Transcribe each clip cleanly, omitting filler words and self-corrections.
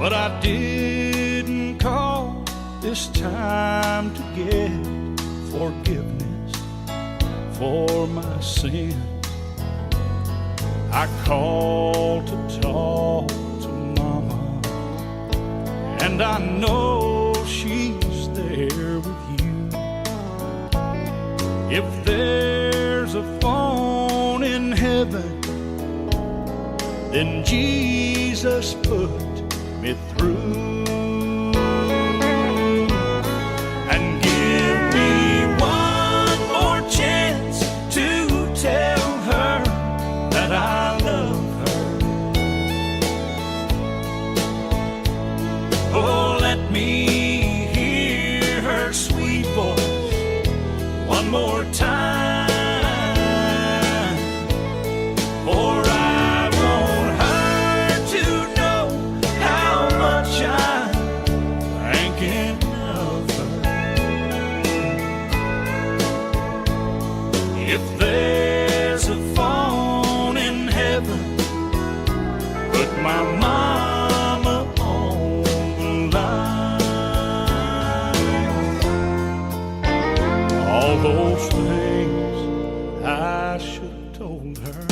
But I didn't call this time to get forgiveness for my sin. I called to talk to Mama, and I know she's there with you. If there's a phone in heaven, then Jesus put me through. And give me one more chance to tell her that I love her. Oh, let me hear her sweet voice one more time. For I want her to know how much I'm thinking of her. If there's a phone in heaven, put my mama on the line. All those things I should have told her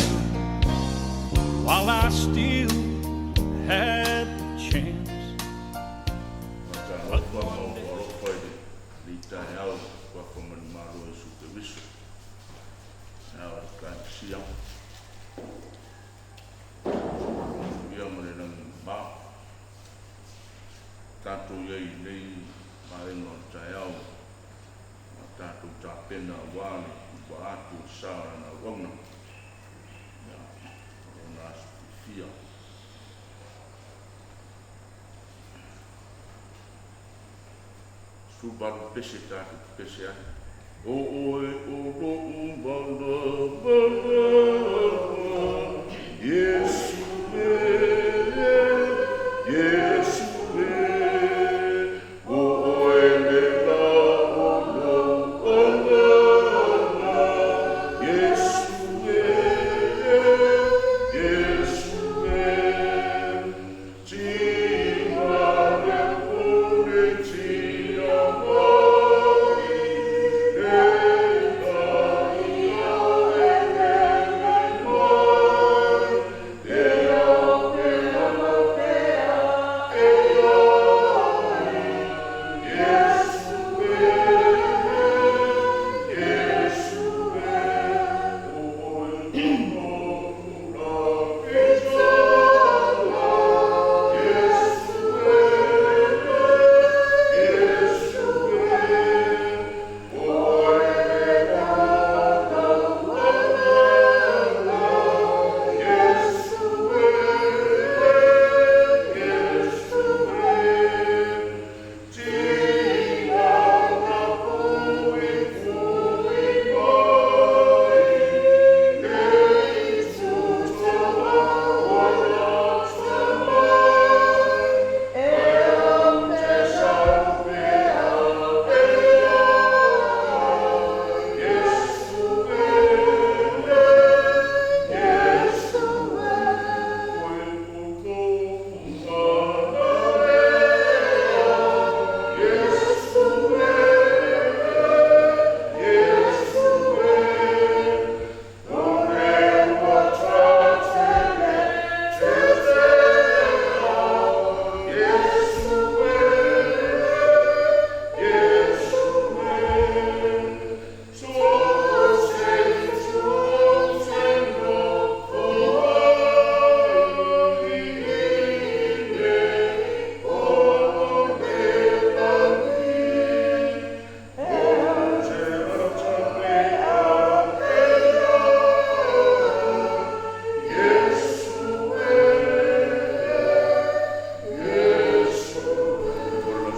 while I still had the chance. Matalofa ma ou alofa i lenei taeao i Papa ma le Malo o Iesu Keriso, taeao o le Ekalesia. Manuia ma le lagi mama. Tatou i ai i lenei vaega o le taeao ma tatou tapena aua le iva atu o le sa o lana auauna, ia, o lona aso fiafia. 18 pese tatou pepese ai. O oe o lo'u malamalama, Iesu e, Iesu e, O oe le la o lou agaga, Iesu e, Iesu e, O lau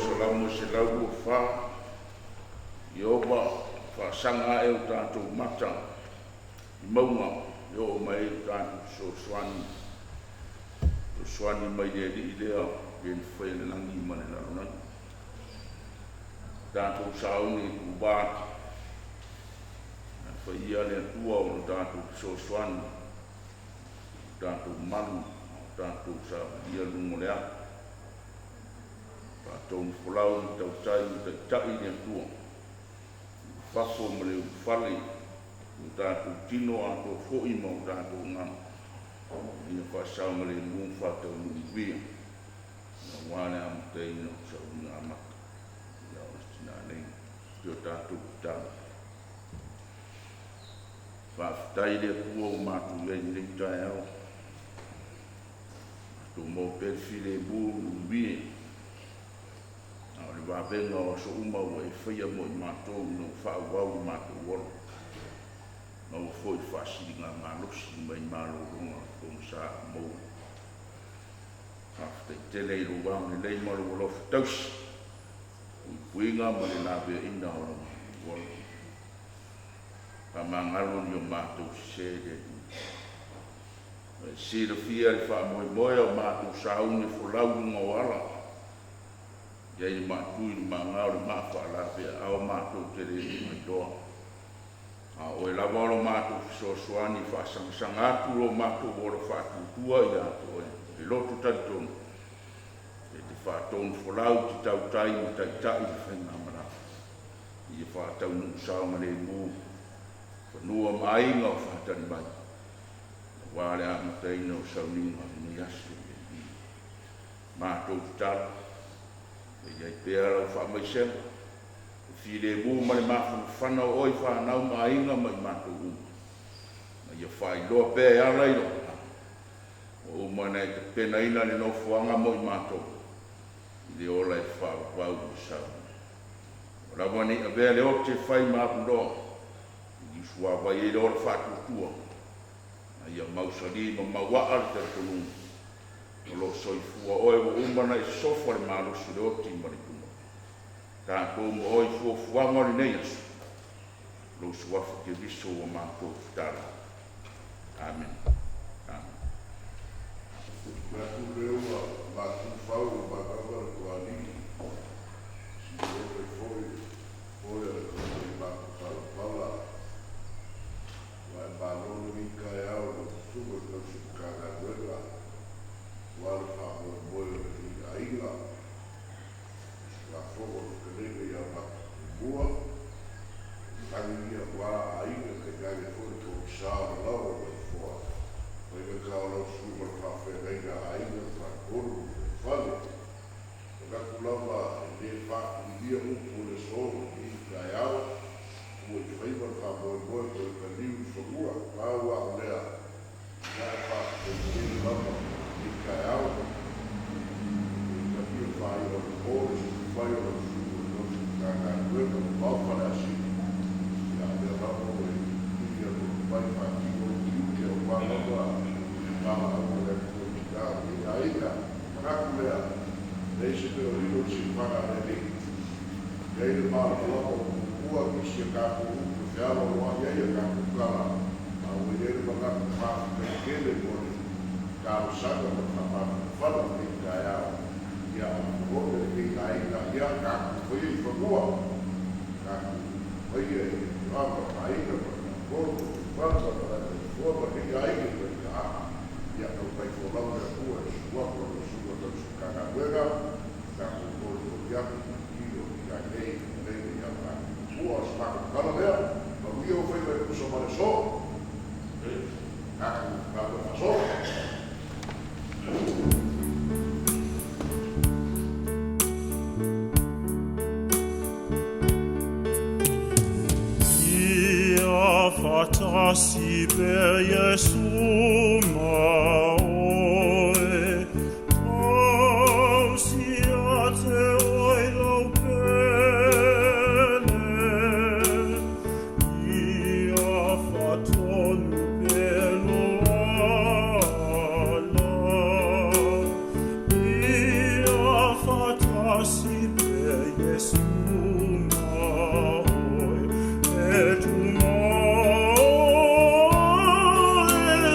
Salamo 124, Ieova, faasaga ae o tatou mata i mauga e oo mai ai lo tatou fesoasoani, fesoasoani mai le Alii lea le na faia le lagi ma le lalolagi. Tatou sauni i tuuvā atu, ae faia le Atua o lo tatou fesoasoani, o tatou malu, o tatou savalia luga o le atu. Faatonufolau ma tautai ma taitai le Atua i fafo ma le ulufale i o tatou tino atoa foi ma o tatou agaga, ina ia faasaogalemu ma faataunuu manuia aua le amataina o sauniga amata ia o le tina nei si o tatou tatalo. Faafetai i le Atua ua matou i ai i lenei taeao, matou maua pea le filemu ma le manuia, a o le vavega o aso uma ua e faia mo i matou ina ua faaauau lo matou ola. Maua foi le faasiligamalosi mai malologa o le pogisa ua maua. Faafetai tele i lou agalelei ma lou alofa tausi, puipuiga ma le laveaiina o la matou ola. Faamagalo ni o matou sese le Alii. Ua e silafia le faamoemoe o matou sauni e folau i luga o ala, e i ai le maatui i le maga o le maa faalaveaao matou te le mailoa. A o oe lava o lo matou fesoasoani e faasagasaga atu lo matou ola faatuatua ia te oe i le loto talitonu e te faatonufolau i te tautai ma taitai le faigamalaga ia faataunuu saogalemu fanua ma aiga o faatali mai aua le amataina o sauniga o lenei aso i le Alii. Matou tatalo, ia i ai pea lau faamaisega, le filemu ma le mafanafana o oe i fanau ma aiga ma i matou uma, ma ia faailoa pea e ala i lou Agaga, ua uma ona e tapenaina le nofoaga mo i matou i le ola e faavavau i le sauniga. Aua lava ne i avea le ote e fai ma avanoa e liusuavai ai le ola faatuatua, a ia mausali ma mauaa le talitonuga o lo o soifua oe ua uma ona e sosofa le malosi o le oti ma le tumau. Tatou ma oe i fuafuaga o lenei aso, lou Suafa Keriso ua matou tatalo. Amene. Amene. Manatu lea ua matu fau ua manava le Toalii, silio mai foi oe a le Tamaitai Matapalapala. Ua e malo lenei taeao i lau Susuga i le Tausi Matagaluega aua le faamoemoe o lenei aiga. Usugafono a le Fetalaiga ia Matamua, lagi ia aua aiga tainane foi le pogisa o le laoa o Vaifoa, faigata o lau susuga i le faafeagaiga a aiga le Faletolu ma le Fale. Manatu lava e le faatuilia upu o le aso lenei taeao, ua i faiva le faamoemoe toe taliu i fanua. Pau a o lea, ia e faafetai tele lava i lenei taeao i le talia faai'a o le po le susu fai o lau susuga i le tausi Matagaluega mamao Faleasiu, ia a o lea lava ua e tulituli atu mai faatino lou tiute aua lava le valaauga a le Atua i tina o lenei aiga. Manatu lea, leai se mea o lilo i le siufaga a le Alii. E i ai le malamalama o muamua nisi a tatou upu e fealoaloai ai a tatou tala, a ua i ai le manatu faafetai tele mo le talosaga ma le faamafanafana o lenei taeao. Ia lagona lenei aiga, ia tatou faia i fanua, tatou faia i afioaga ma aiga ma le faatolu ma le fale ma le malae malifoa ma lenei aiga i Vaita'a. Ia tautai folau le Atua i le susu atu a lau Susuga Tausi Matagaluega, tatou molimoli atu i tino i nei fetalaiga ia Matumua. O se matou tala lea, manuia ou faiva e tusa ma le aso. Tatou galuega faasolo. Ia faatasi pea Iesu ma oe, tausi ia te oe lau pele. Ia faatonu pea lou ala. Ia faatasi pea Iesu ma oe, e tumau e.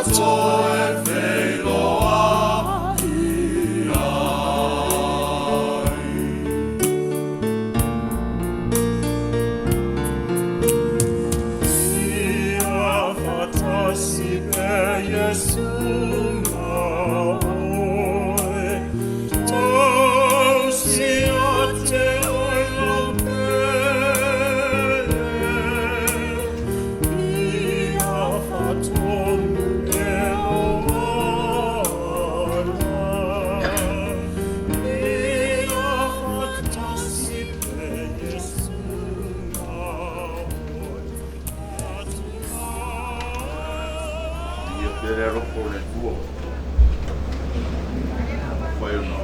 Toe feiloai ai. Ia faatasi pea Iesu ma oe, Tausi ia te oe lau pele, Ia faatonu e lou ala, Ia faatasi pea Iesu ma oe. Ia pea le alofa o le Atua, ua mafai ona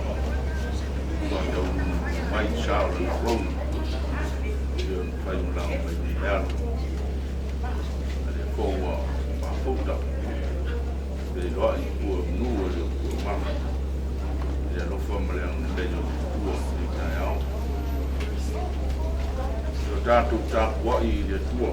faataunuu mai le sa o lana auauna, e pei ona fai malaga mai nei le alo. A lea foi ua mafuta, feiloai i pue o manu e le o pue o mama, i le alofa ma le agalelei o le Atua i lenei taeao. Ia o tatou tapuai i le Atua.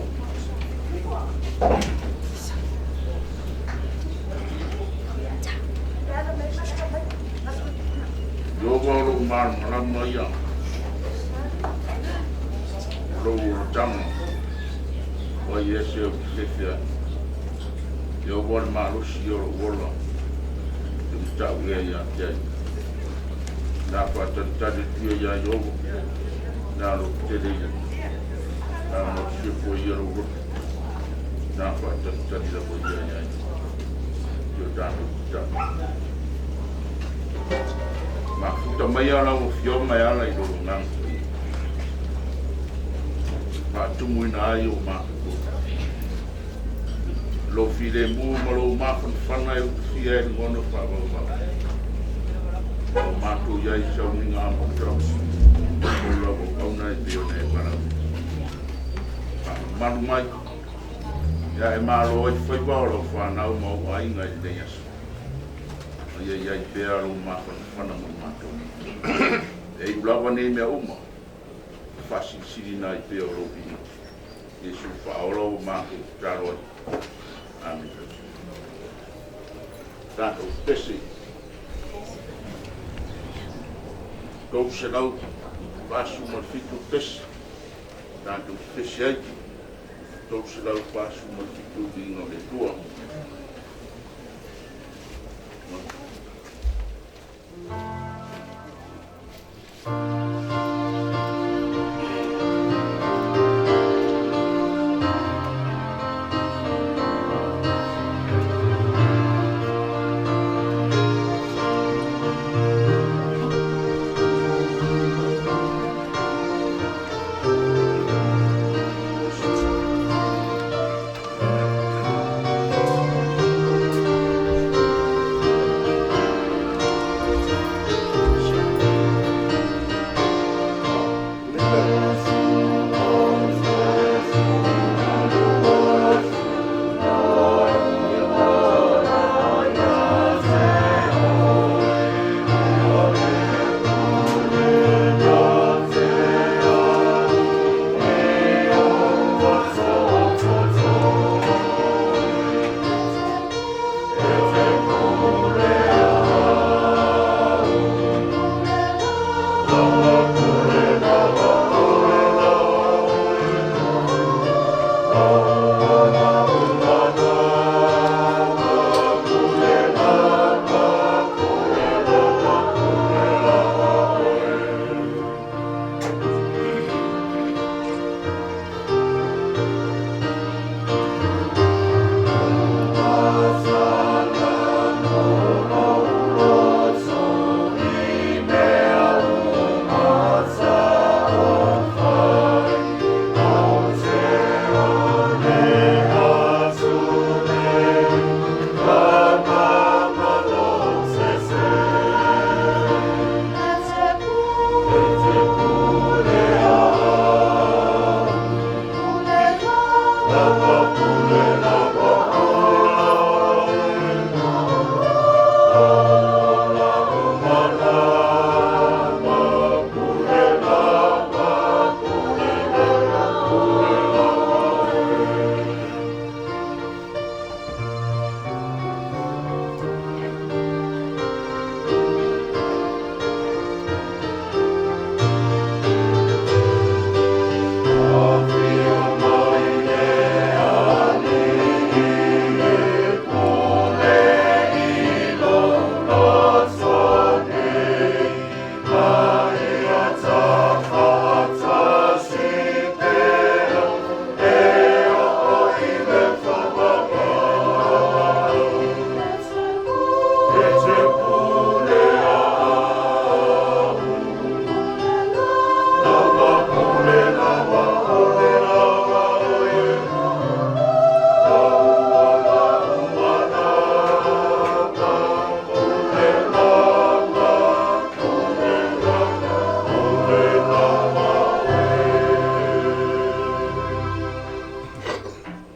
Ieova o lou malamalama ia, o lou olataga, o ai ea se ou te fefe ai? Ieova o le malosi ia o lou ola, ou te matau ea ia te ai. Na faatalitali atu ia iā Ieova, na alofetele ia, na malosia foi ia lou loto, na faatalitali lava ia iā ia. I o tatou tatalo. Mafuta maia lau Afioga e ala i lou Agaga Paia, faatumuina ai o matou lou filemu ma lou mafanafana e utufia ai lagona faavauvau. O matou i ai i sauniga amata o lau auauna e pei ona e valaauina. Faamamalu mai, ia e malo ai faiva o lau fanau ma ou aiga i lenei aso. Ma ia i ai pea lou mafanafana mo matou. E iu lava nei mea uma, e faasilisiliina ai pea o lou viiga. Iesu Faaola ua matou tatalo ai. Amene. Tatou pese. 347 pese. Tatou pese ai. 347 viiga o le Atua.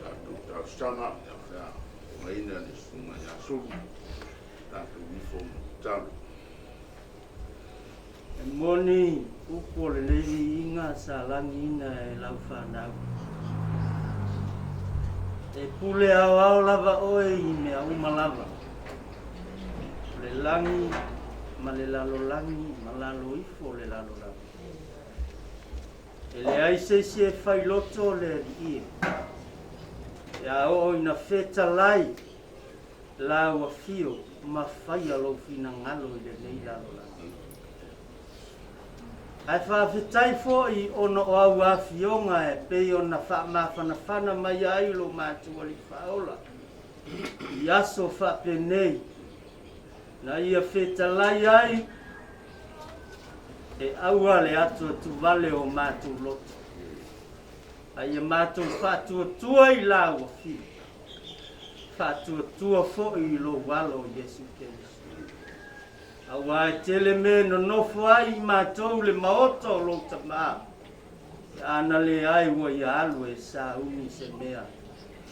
Tatou talosaga ia feaogaina le Susuga ia Sulu, tatou ifo ma tatalo. E moni upu o lenei viiga sa lagiina e lau fanau. E pule aoao lava oe i mea uma lava, o le lagi ma le lalolagi ma lalo ifo o le lalolagi. E leai se isi e failoto le Alii e, pe a oo ina fetalai lau afio ma faia lou finagalo i lenei lalolagi. Ae faafetai foi ona o au afioga e pei ona faamafanafana mai ai lo matou Alii Faaola i aso faapenei na ia fetalai ai e aua le atuatuvale o matou loto, a ia matou faatuatua i lau afio, faatuatua foi i lou Alo Iesu Keriso. Aua e tele mea e nonofo ai i matou le maota o lou Tama, pe a na leai ua ia alu e sauni se mea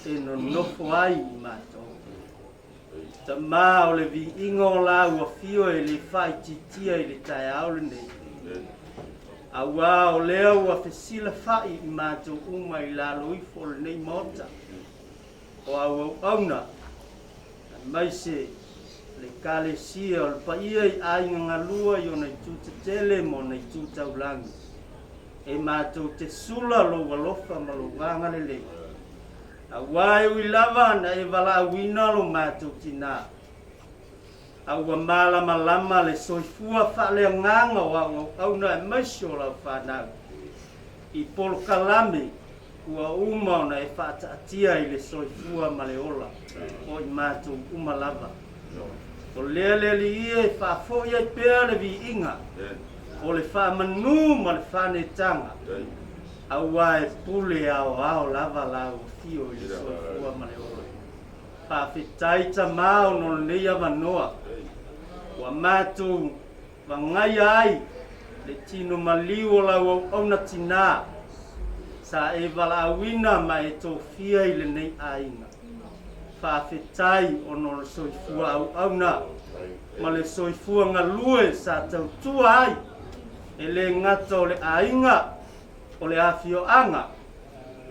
e nonofo ai i matou. Tama, o le viiga o lau afio e le faaitiitia i le taeao lenei, auā o lea ua fesilafa'i i matou uma i lalo ifo o lenei Maota o au auauna, aemaise le Ekalesia o le paia i aiga galua i ona itu tetele ma ona itu taulagi, e matou te sula lou alofa ma lou agalelei. Aua e ui lava na e valaauina lo matou tinā, a ua malamalama le soifua faaleagaga o au auauna aemaise o lau fanau i polokalame ua uma ona e faataatia i le soifua ma le ola o i matou uma lava. O lea le Alii e faafoi ai pea le viiga o le faamanu ma le faanetaga, Aua e pule aoao lava lau afio i le soifua ma le ola. Faafetai Tama ona o lenei avanoa ua matou vagaia ai le tino maliu o lau auauna tinā sa e valaauina ma e tofia i lenei aiga. Faafetai ona o le soifua auauna ma le soifua galue sa tautua ai e le gata o le aiga, o le afioaga,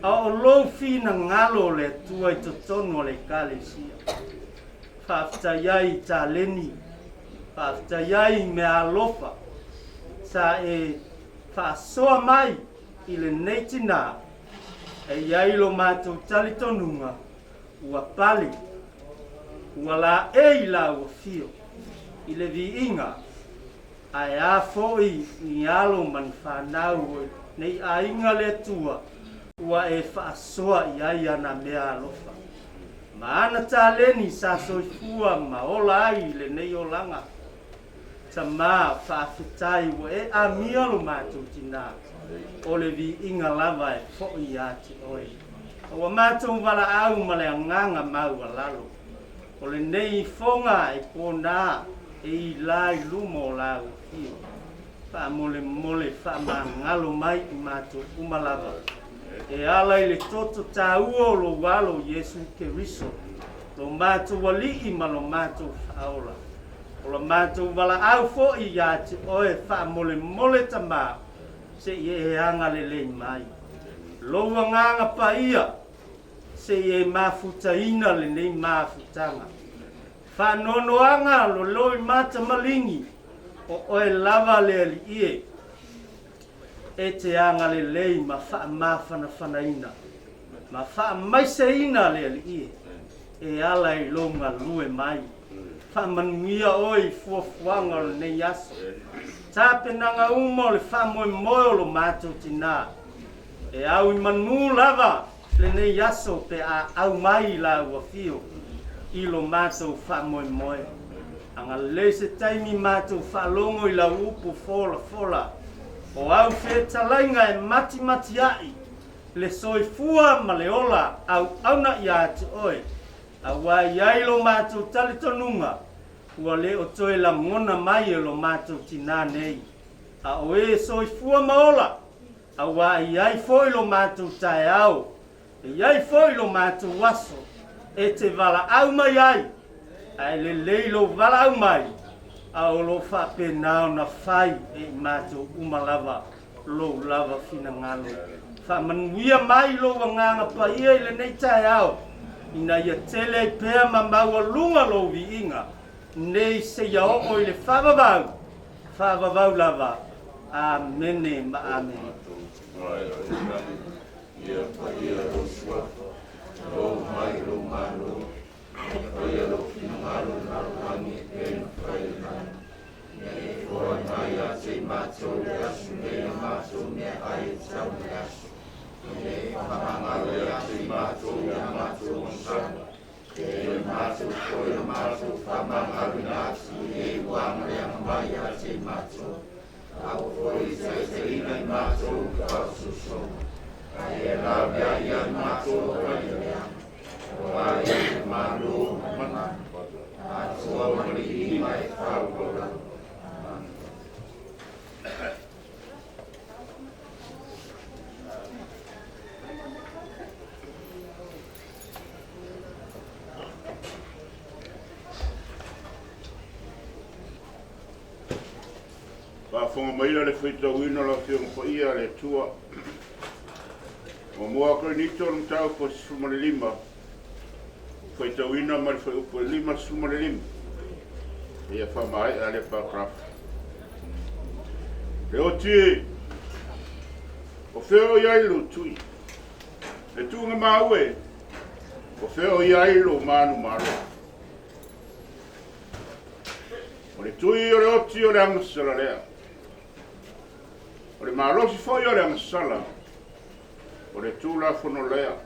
a o lou finagalo o le Atua i totonu o le Ekalesia. Faafetai ai i taleni, faafetai ai i meaalofa sa e faasoa mai i lenei tinā, e i ai lo matou talitonuga ua pale, ua laei lau afio i le viiga Ae a foi ni alo ma ni fanau o nei aiga le Atua ua e faasoa i ai ana meaalofa ma ana taleni sa soifua ma ola ai i lenei olaga. Tama, faafetai ua e amia lo matou tinā, o le viiga lava e foi ia te oe. A ua matou valaau ma le agaga maualalo. O lenei ifoga e pona e ila i luma o lau afio. Faamolemole faamagalo mai i matou uma lava e ala i le toto taua o lou Alo Iesu Keriso, lo matou Alii ma lo matou Faaola. O la matou valaau foi ia te oe faamolemole Tama, se i e agalelei mai. Lou Agaga Paia, se i e mafutaina lenei mafutaga. Faanoanoaga loloi mata maligi, o oe lava le Alii e, e te agalelei ma faamafanafanaina ma faamaiseina le Alii e, e ala i lou galue mai. Faamanuia oe i fuafuaga o lenei aso, tapenaga uma o le faamoemoe o lo matou tinā. E au i manu lava lenei aso pe a au mai lau afio i lo matou faamoemoe. Agalelei se taimi matou faalogo i lau upu folafola, o au fetalaiga e matimatia'i le soifua ma le ola auauna ia te oe, aua e i ai lo matou talitonuga ua le o toe lagona mai e lo matou tinā nei, a o e soifua ma ola, aua e i ai foi lo matou taeao, e i ai foi lo matou aso e te valaau mai ai, ae lelei lou valaau mai, a o lo o faapena ona fai e i matou uma lava lou lava finagalo. Faamanuia mai lou Agaga Paia i lenei taeao, ina ia tele ai pea ma maualuga lou viiga nei seia oo i le faavavau, faavavau lava. Amene ma amene. Ia paia lou suafa, oo mai lou Malo, ia faia lou finagalo i lalolagi e pei ona fai i le lagi. Ia e foai mai ia te i matou i le aso nei a matou meaai e tatau mo le aso. Ia e faamagalo ia te i matou i a matou agasala, e pei ona matou foi na matou faamagaloina atu i e ua agaleaga mai ia te i matou. Aua foi e taitaiina i matou i faaosoosoga, ae ia laveai ia i matou mai le leaga, aua e i le Malo ma le mana, atoa ma le viiga e faaauau lava. Amene. Faafofoga maia le faitauina o le Afioga Paia a le Atua. Muamua Korinito o le mataupu 15, faitauina mai le fuaiupu e 55. Ia faamaea lea paragrafa. Le oti e, o fea o i ai lou tui? Le tuuga mau e, o fea o i ai lou manumalo? O le tui o le oti o le agasala lea. O le malosi foi o le agasala, o le Tulafono lea.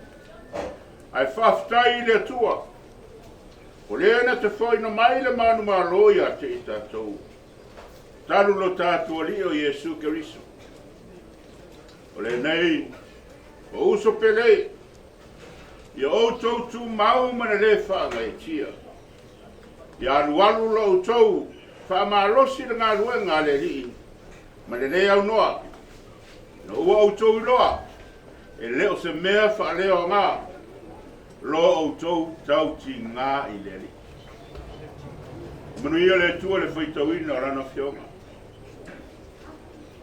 Ae faafetai i le Atua, o lea na te foaina mai le manumalo ia te i tatou, talu lo tatou Alii o Iesu Keriso. O lenei, o uso pele, Ia outou tumau ma le lē faagaeetia. Ia alualu lo outou faamalosi le galuega a le Alii ma le lē aunoa, ina ua outou iloa e le o se mea faaleaoga lo outou tautiga i le Alii. Manuia le Atua le faitauina o Lana Afioga.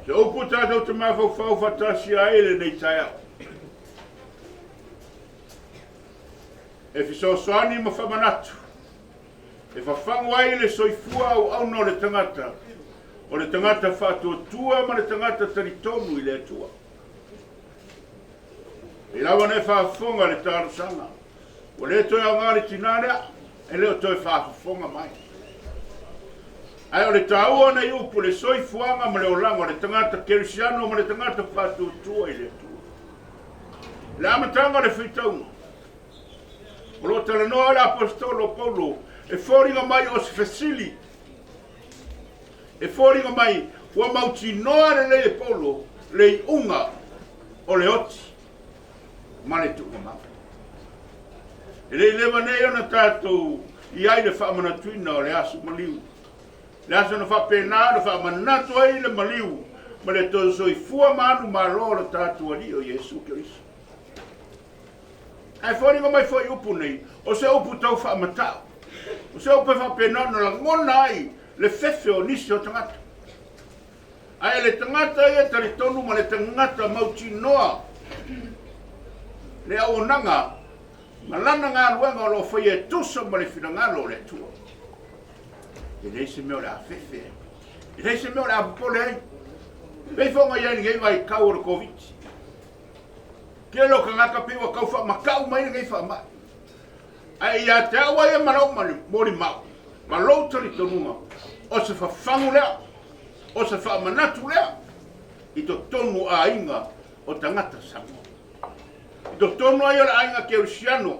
Se upu tatou te mafaufau faatasi ai lenei taeao. E fesoasoani ma faamanatu e fafagu ai le soifua auauna o le tagata, o le tagata faatuatua ma le tagata talitonu i le Atua. E lava ona e faafofoga le talosaga, ua le toe aoga le tinā lea, e le o toe faafofoga mai. Ae o le taua o nei upu, le soifuaga ma le olaga o le tagata kerisiano ma le tagata faatuatua i le Atua. I le amataga o le faitauga, o lo o talanoa le Aposetolo o Paulo e foliga mai o se fesili, e foliga mai ua mautinoa lelei e Paulo le iuga o le oti ma le tuugamau. E le i leva nei ona tatou i ai le faamanatuina o le aso maliu, le aso na faapena ona faamanatu ai le maliu ma le toe soifua manumalo o le tatou Alii o Iesu Keriso. Ae foliga mai foi upu nei, o se upu tau faamata'u, o se upu e faapena ona lagona ai le fefe o nisi o tagata. Ae le tagata ia talitonu ma le tagata mautinoa le auaunaga ma lana galuega o lo o faia e tusa ma le finagalo o le Atua. E leai se mea o le a fefe ai. E leai se mea o le a popole ai. Pei foi ona i ai lenei vaitau o le Koviti. Tele o tagata pei ua tau faamata'u mai lenei faamai. Ae ia te au ia ma lou molimau, ma lou talitonuga, o se fafagu lea, o se faamanatu lea i totonu o aiga o tagata Samoa. I totonu ai o le aiga kerisiano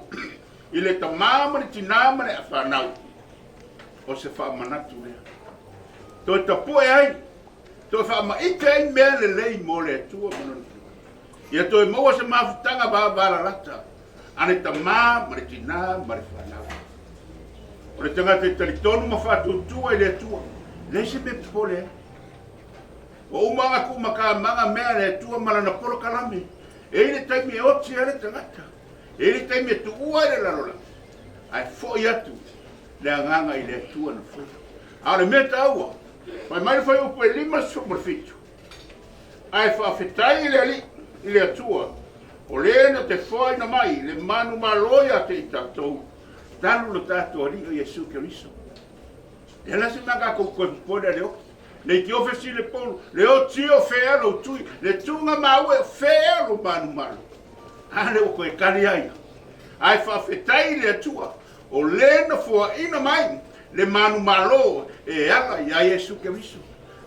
i le tamā ma le tinā ma le fanau. O se faamanatu lea. Toe tapue ai, toe faamaite ai mea lelei mo le Atua ma Lona finagalo. Ia toe maua se mafutaga vavalalata a le tamā ma le tinā ma le fanau. O le tagata e talitonu ma faatuatua i le Atua, e leai se mea e popole ai. Ua uma ona tuumatamaga mea a le Atua ma Lana polokalame. E i ai le taimi e oti ai le tagata, e i ai le taimi e tuua ai le lalolagi, ae foi atu le agaga i le Atua na faia. A o le mea taua, fai mai le fuaiupu e 57, Ae faafetai i le Alii, i le Atua, o le na te foaina mai le manumalo ia te i tatou, talu lo tatou Alii o Iesu Keriso. Lea la se mea tatou toe popole a le oti. Le iti ofe si le polu, le oti o fea lou tui, le tuga maue o fea lou manumalo. A lea ua toe tali ai. Ae faafetai i le Atua, o le na foaina mai le manumalo e ala ia Iesu Keriso.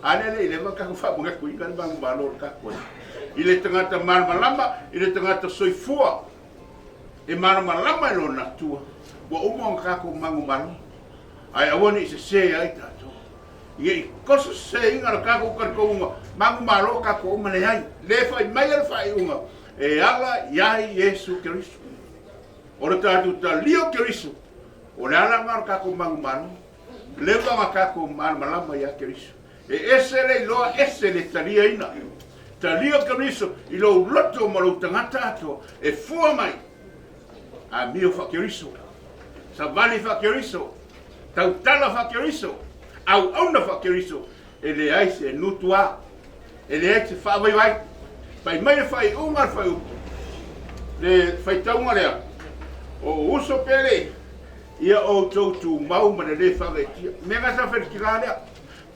A lea le i leva tatou faamanatuina le manumalo o le tatou Alii. I le tagata malamalama, i le tagata soifua e malamalama i lona Atua, ua uma ona tatou manumalo, ae aua ne i sese ai tatou. Ne i toso seseina le tatou talitonuga, manumalo tatou uma, leai. Le fai mai le faaiuga e ala ia Iesu Keriso. O le tatou talia o Keriso, o le ala lena o le tatou manumalo. Leva ona tatou malamalama ia Keriso. E ese le iloa, ese le taliaina. Talia Keriso i lou loto ma lou tagata atoa e fua mai. Amio faa-Keriso, savali faa-Keriso, tautala faa-Keriso, auauna faa-Keriso, e leai se nutuā, e leai se faavaivai. Fai mai le faaiuga a le fuaiupu, le faitauga lea, O uso pele, ia outou tumau ma le lē faagaeetia. Mea na sa felikila lea.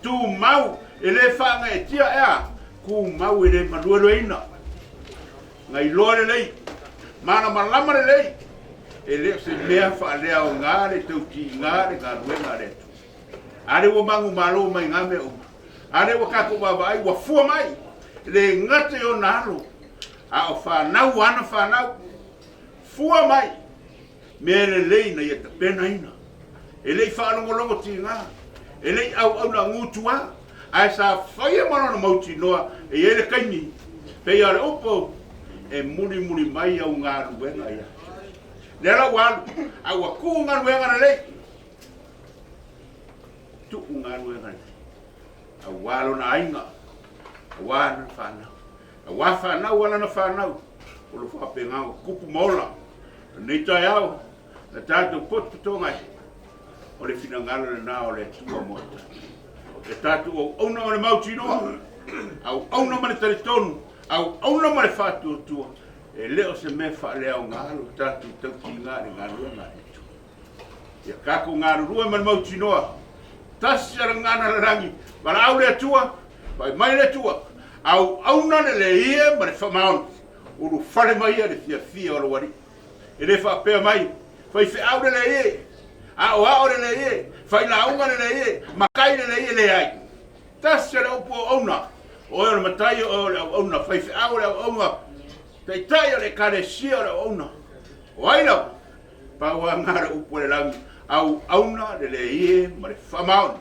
Tumau e lē faagaeetia e a? Tumau e lē maluelueina. Na iloa lelei, malamalama lelei, e le o se mea faaleaoga le tautiga le galuega a le Atua. A lea ua manumalo mai na mea uma. A lea ua tatou vaavaai ua fua mai, e le gata i ona alo, a o fanau ana fanau. Fua mai mea lelei na ia tapenaina. E le i faalogologo tiga, e le i auauna gutua, ae sa faia ma lona mautinoa e i ai le taimi, pei lava o le upu, e mulimuli mai au galuega ia te oe. Lea la ua alu, a ua tuu galuega lelei, tuu galuega lelei, aua lona aiga, aua lana fanau. Aua fanau a lana fanau, o lo o faapena ona tupu ma ola. O lenei taeao, na tatou potopotoga ai, o le finagalo lena o le Atua mo i tatou. E tatou auauna ma le mautinoa, auauna ma le talitonu, auauna ma le faatuatua, e le o se mea faaleaoga lo tatou tautiga i le galuega a le Atua. Ia tatou galulue ma le mautinoa, tasi a le gagana lalagi, valaau le Atua, fai mai le Atua, auauna le leie ma le faamaoni, ulufale mai ia le fiafia o lou Alii. E le faapea mai, faifeau le leie, aoao le leie, failauga le leie, matai le leie, leai. Tasi a le upu auauna, o oe o le matai, o oe o le auauna, faifeau o le auauna, taitai o le Ekalesia o le auauna. O ai lava? Pau lava na le upu a le lagi, auauna le leie ma le faamaoni,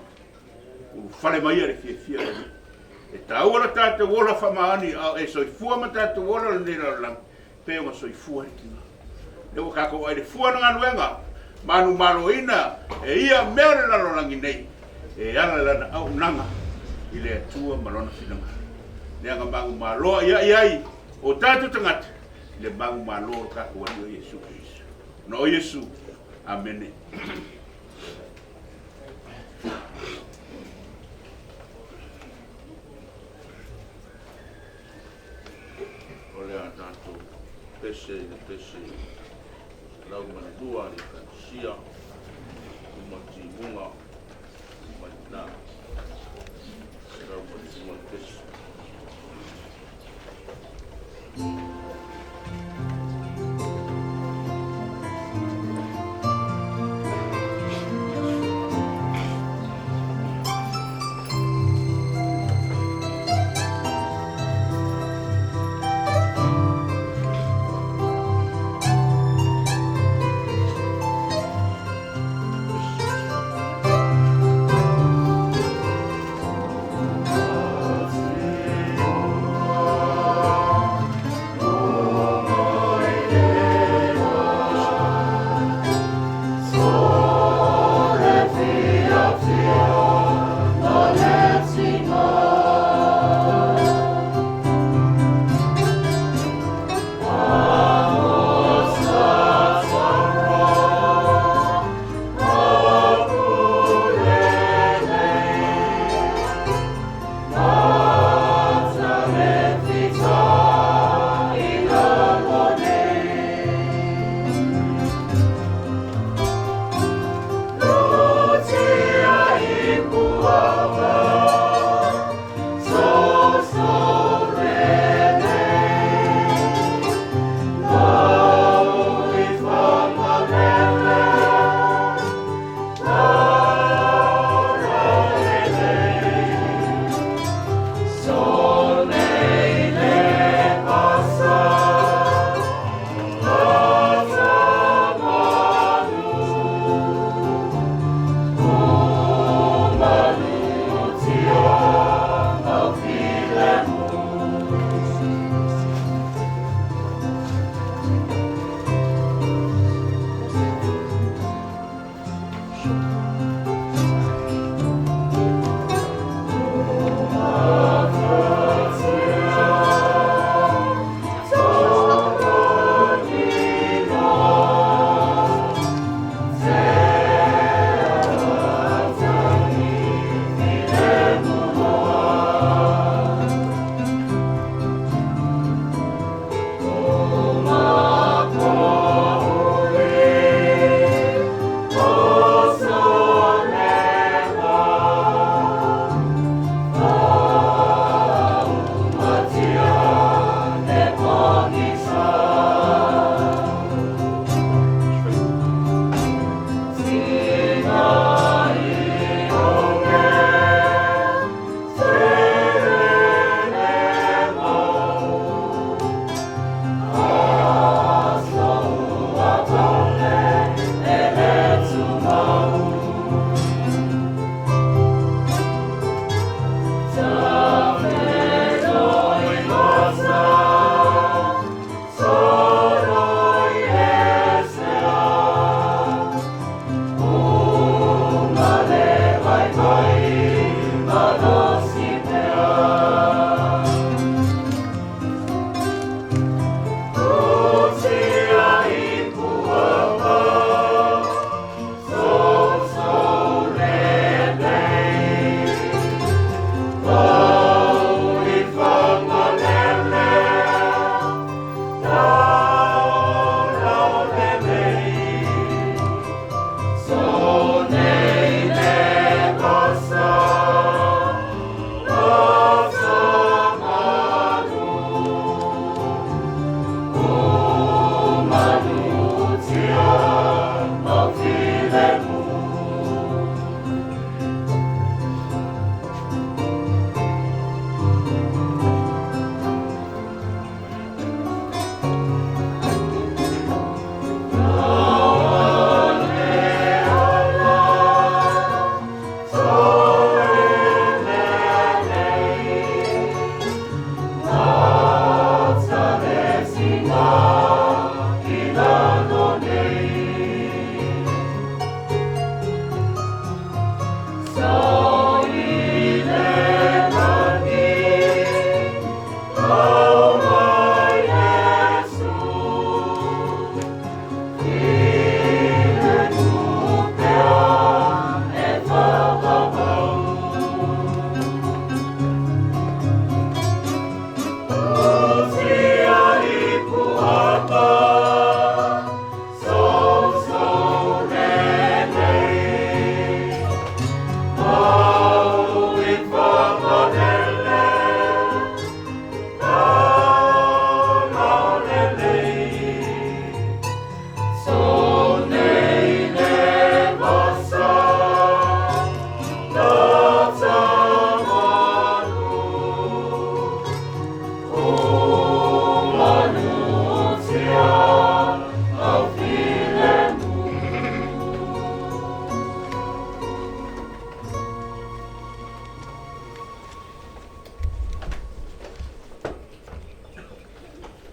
ulufale mai ia le fiafia o le Alii. E taua lo tatou ola faamaoni a o e soifua ma tatou ola lenei lalolagi, pei ona soifua le tina. Lea ua tatou vaai i le fua o le galuega manumaloina e ia mea o le lalolagi nei, e ala i lana auaunaga i le Atua ma Lona finagalo. Leaga manumaloa ia i ai o tatou tagata i le manumalo o lo tatou Alii o Iesu Keriso. Ona o Iesu. Amene. O le a tatou pese i le pese 102 a le Ekalesia, uma timuga, uma i ina, 102 le pese.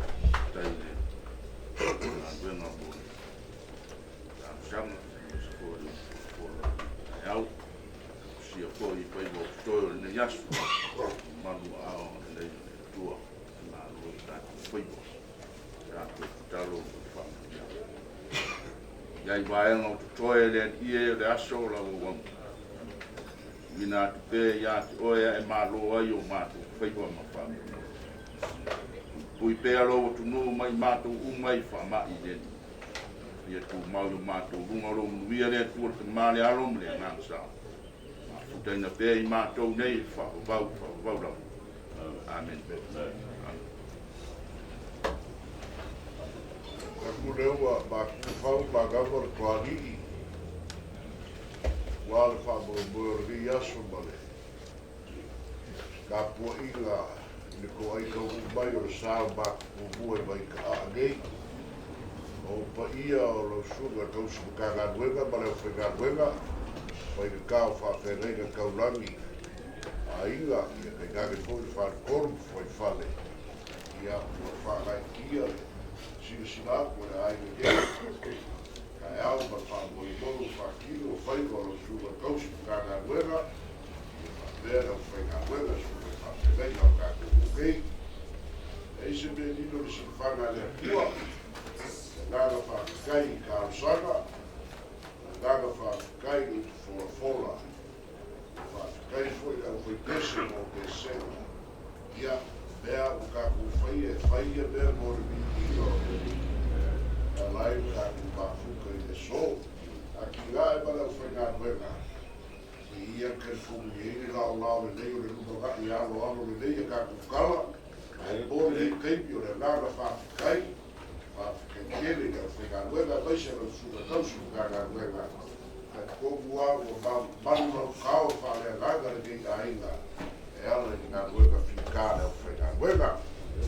Faafetai i le galuega mo le talosaga aemaise foi o le folafola i lenei taeao. Talosia foi faiva o totoe o lenei aso i malu o aao agalelei o le Atua e malo ai o tatou faiva. Tatou tatalo mo faamanuiaga. I ai vaega o totoe le Alii e o le aso o lau auauna, tuuina atu pea ia te oe ae malo ai o matou faiva ma faamanuiaga. Puipui pea lou atunuu mai matou uma i faamai le Alii. Ia tumau i o matou luga o lou manuia le Atua le Tama le Alo ma le Agaga Sa. Mafutaina pea i matou nei e faavavau, faavavau lava. Amen. Aku lea ua makuufau magava le Toalii aua le faamoemoe o lenei aso ma le tapuaiga i le toai taunuu mai o le sa o Matutumua i Vaitaa'a nei. O paia o lau susuga i le tausi Matagaluega ma le aufaigaluega, faigata o faafeagaiga taulagi aiga, ia tainane foi le faletolu ma fuaifale, ia ua faagaeetia le silasila atu a le aiga nei, taeao ma le faamoemoe ua faatino faiva o lau susuga i le tausi Matagaluega, ia faapea le aufaigaluega, susuga i faafeagaiga o tatou nuu nei. E leai se mea lilo i le silafaga a le Atua. Le agaga faafetai i talosaga, le agaga faafetai i upu folafola, faafetai foi i le aufaipese mo pesega. Ia, mea ua tatou faia, e fai ia mea mo le viiga o le Alii, e ala ai ona tatou mafuta i le aso. Atinae ma le aufaigaluega, se i ia telefoni i ai le laolao lelei o le lumanai aloalo lelei a tatou tala, ae mo lenei taimi o le agaga faafetai, faafetai tele i le aufaigaluega aemaise lau Susuga Tausi Matagaluega. Talitonu lava ua malu lau tao faaleagaga lenei aiga e ala i le galuega fita a le aufaigaluega.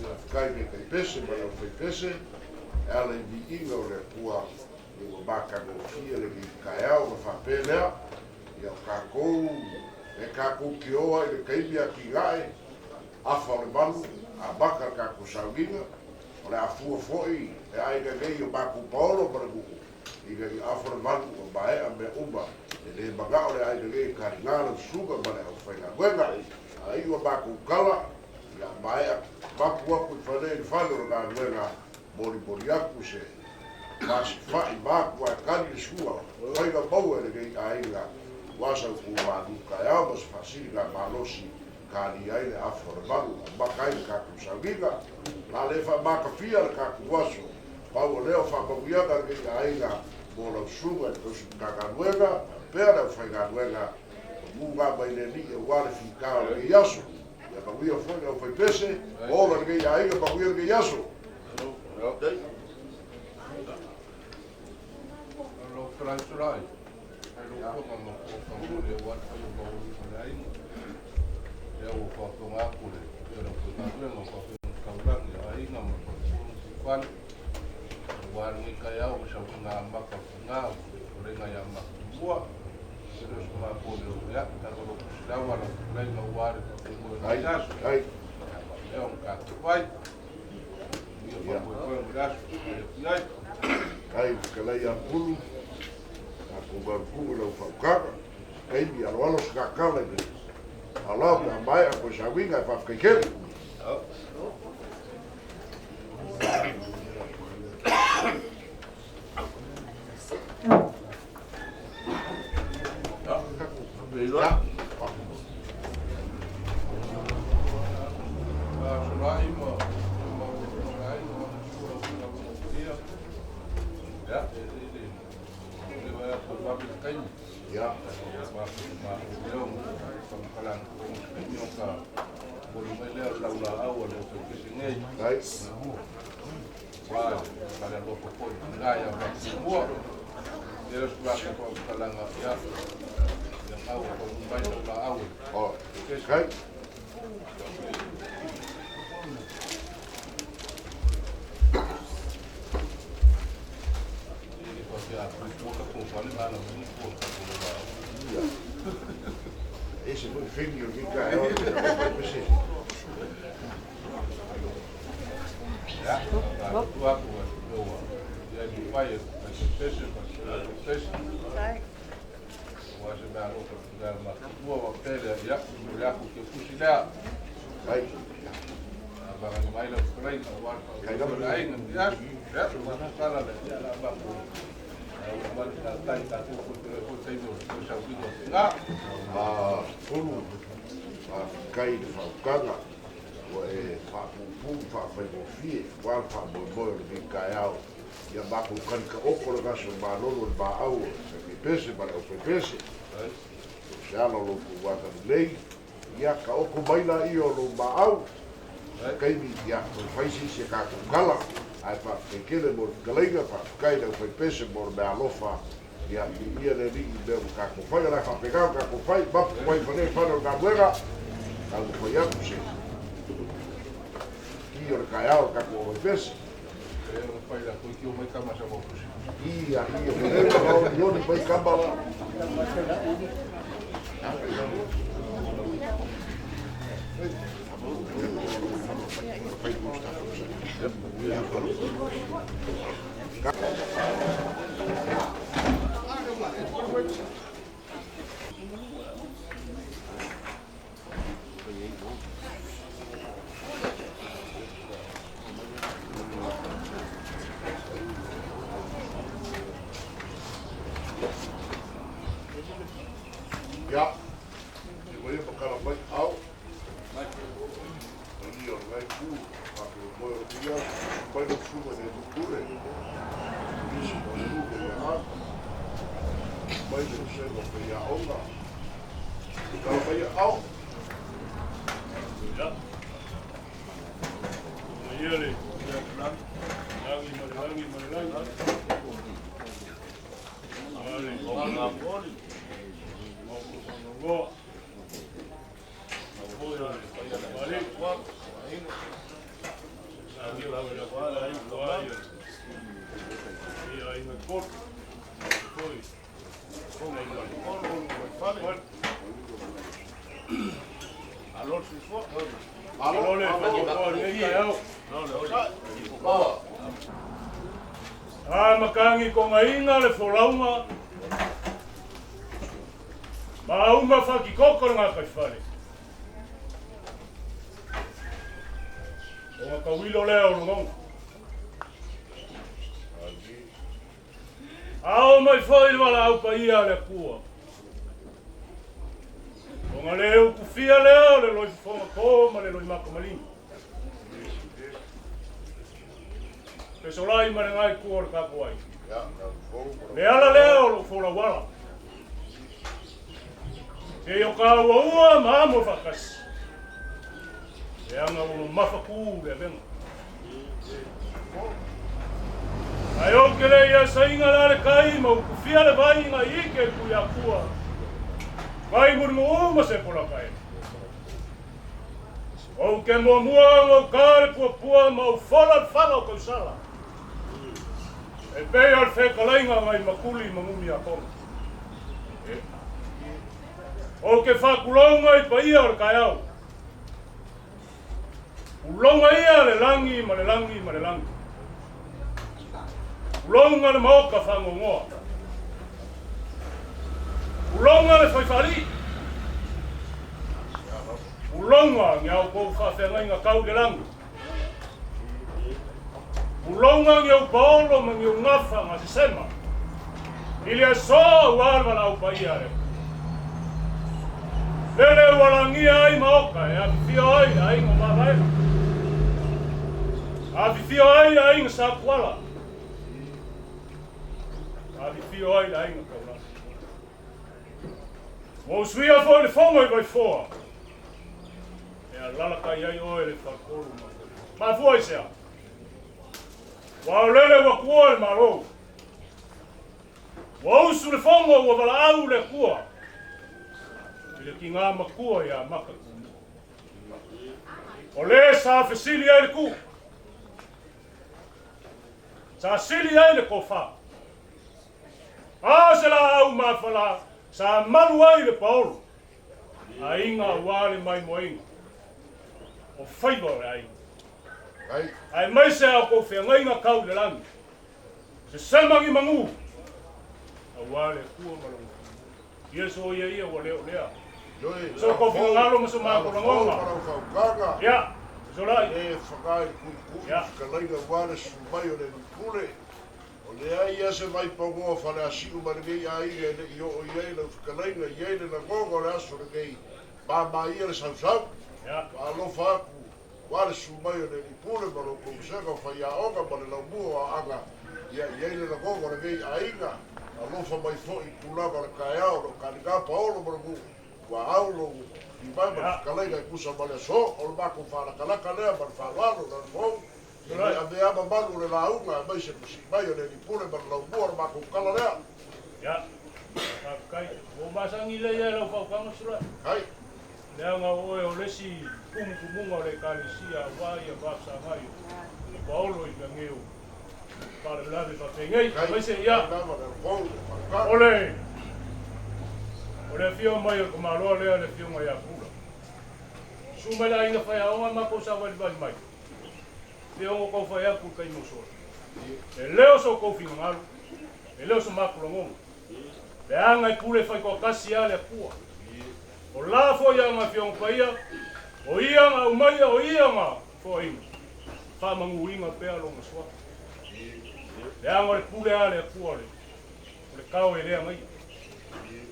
Faafetai i le taipese ma le aufaipese e ala i viiga o le Atua ua matagofie lenei taeao. Ona faapea lea, ia o tatou e tatou te o ai i le taimi atinae afa o le valu, amata le tatou sauniga. O le a fua foi le aiga nei o matou paolo ma le nuu ina ia afa le valu ua maea mea uma. E le manao le aiga nei e taliga lau susuga ma le aufaigaluega. A iu a matou tala, ia maea mapu atu i fale i le fale o le galuega, molimoli atu se masifai vaku ae tali le sua faiga maua e lenei aiga ua sau ku malu taeao ma se faasiliga malosi kalia ai le afa o le valu amata ai le tatou sauniga. La le faamatafia le tatou aso, pau o lea o faamanuiaga lenei aiga mo lau susuga i le tausi Matagaluega faapea le aufaigaluega manuga mai le Alii aua le fita o lenei aso. Ia manuia foi le aufaipese, ola lenei aiga, manuia lenei aso. Lau fetalai Sulai, ai lau afioga ma Fuafagamole aua le paia maualuga o le aiga. Lea ua faafofoga atu le paia o le aufaigaluega o faafeagaiga taulagi a aiga ma faletolu ma Siufale aua lenei taeao i sauniga amata o le faiga o le fetalaiga ia Matumua. E le o se mapo leo ia tago lau tusilava lau fetalaiga aua le faamoemoe o lenei aso. Ia faapea ona tatou fai. Ia faamoemoe o le aso e ai. Kai fetalai ia Pulu, tatou galulue lau faautaga. Taimi aloalo se kakala i le alao pe a maea koe sauiga e faafetai tele. Ia. Solai ma ma ma ai ma sua uiga ma ia. Ia, e le le va ko va le taimi. Ia. Ma ma leo whakalang o ka poli mai lea o lau la au le o ke nei. Ai. Wa ka le loko foi ngai ia va mua. Lea o sua ka whakalanga ia. Ia ngau ko mai lau la au. O. Kai. E ko te a ko ka ko whale ngā na muni ko ka ko la au. Ia. Ese foi fini o ki ka e o te ka pai pese. Ia, ka tu aku wa loa. Ia mi pai e ka se pese ka se pese. Wa se mea loko ngā ma tua wa pele ia le aku ke fusi lea. Ai. Baka ni mai lau ferai na wa Kai lava. la ai ia ia ma sala le ia la ba ko. Au ma ta tai ta ko ko te ko te mo ko sa ku no. Nga A tolu a kai le whaukaga ua e whaapupu whaawhaigofie ua le whaamoemoe o lenei taeao ia matou kali taoto le gasi o le malolo i le maau o le faipepese ma le aufaipese o se ala o lo outou agalelei ia taoto mai laia o lou maau taimi ia toe fai se isi a tatou tala ae faafetai tele mo le fetalaiga faafetai i le aufaipese mo le meaalofa ia viia le Alii i mea ua tatou fai o le a faapena ona tatou fai mapu mai fanē fale o le galuega taumafai atu se ki o le taeao o le tatou aufaipese. E o pai la ko ki o mai kama sa mo fusi. Ia, ia, feleu ma olioli mai kama la. Ia, e mai e makala mai ao. Ia o lenei itu, faamoemoe o lenei aso, susu mai lau susuga i le Alii Pule, nisi o le nuu o ia Aana, susu mai le vasega o faiaoga, tala mai ia ao. Ia, ia le lagi ma le lagi ma le lagi. Ale, mo A makangi ko ngainga le folauga ma uma whakikoko le ngā kaiwhare. O ngā kawilo lea o lungonga. Ao mai foi le wala au pa ia le pua. O ngā leo kufia lea o le loi fofonga kō ma le loi makamalini. Pesolai ma le ngai kua o le kapo ai. Le ala lea o lo fola wala. Te o ka ua ua ma amo whakasi. E anga o mafaku le avenga. Ai o ke le ia sainga la le kai ma ukufia le vai nga ike ku ia kua. Vai murimu uma se pola kai. O ke mua mua ngau ka le pua pua ma u fola le fala o kausala. E pei o le whekalainga ngai makuli mangumi a konga. O ke whakulonga i paia o le kaiau. Ulonga ia le langi ma le langi ma le langi. Ulonga le maoka whangongoa. Uloga le faifaalii. Uloga ni a outou faafeagaiga tau i le lagi. Uloga ni ou paolo ma ni ou gafa gasesema i le aso aua le valaau paia a le Atua. Lele ua lagia ai maota e afifio ai le aiga o Mavaega, afifio ai le aiga Satuala, afifio ai le aiga Taulagi. Ua usuia foi le fono i Vaifoa e alalatai ai oe le faletolu ma mafua i sea. Ua aolele ua tuua le Malo. Ua usu le fono ua valaau le Atua i le tiga matua ia Maka Tumua. O le sa fesili ai le tu, sa sili ai le tofa. A se laau mafala sa malu ai le paolo, aiga aua le maimoaina o faiva o le aiga. Aemaise a outou feagaiga tau i le lagi, se sema ni manu, aua le Atua ma Lona Filemu. Iesu o ia ia ua le o lea. So kou finagalo ma so matou lagona. Ia, fesolai. E whakaae kuikui fetalaiga aua le susu mai o le Alii Pule. O leai ia se vaipagoa Faleasiu ma lenei aiga e le i oo i ai lau fetalaiga, i ai le lagona o le aso lenei, mama ia le sausau. Faalofa atu aua le susu mai o le Alii Pule ma lo outou vasega o faiaoga ma le laumua o Aana, ia i ai le lagona o lenei aiga. Alofa mai foi i tulaga o le taeao o lo o taliga paolo ma le nuu, ua au lou timai ma le fetalaiga e tusa ma le aso. O le matou faalatalata lea ma le faaaloalo, Lalofou. E le avea mamalu o le lauga aemaise le sii mai o le Alii Pule ma le laumua o le matou tala lea. Ia, faafetai. Ua ou masani lelei lava i lau fautuaga Sulai. Ai. Leaga o oe o le isi tumutumuga o le Ekalesia aua ia vafesagai o Paolo i mea o faalavelave faapenei. Aemaise ia o le o le afio mai o le tamaloa lea le afioga ia Pula. Susu mai le aiga faiaoga matou savalivali mai. Pe ono tau fai atu i le taimi o sola. E le o so outou finagalo, e le o so matou lagona. Leaga e pule faitoatasi lava le Atua. O la foi ana Afioga Paia, o Ia na aumaia, o Ia na foaina, faamanuina pea Lona Suafa. Leaga o le pule lava a le Atua o le, o le tao e le agaia,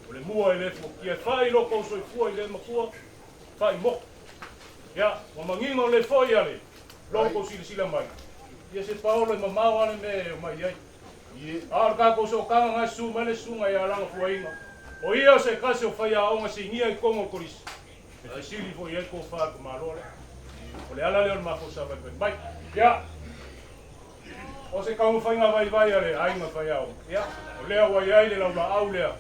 o le mua e le fuatia, e fai lo tou soifua i le matua, fai motu. Ia, ua manino lelei foi a le lo tou silasila mai, ia se paolo e mamao lava le mea e omai ai. A o le tatou sootaga na e susu mai le susuga ia Lagafuaina, o ia o se tasi o faiaoga sinia i totonu o le Kolisi, e fesili foi i ai tofa a le tamaloa lea. O le ala lea o le mafosa vaivai mai. Ia, o se taumafaiga vaivai a le aiga faiaoga, ia, o lea ua i ai le laulaau lea,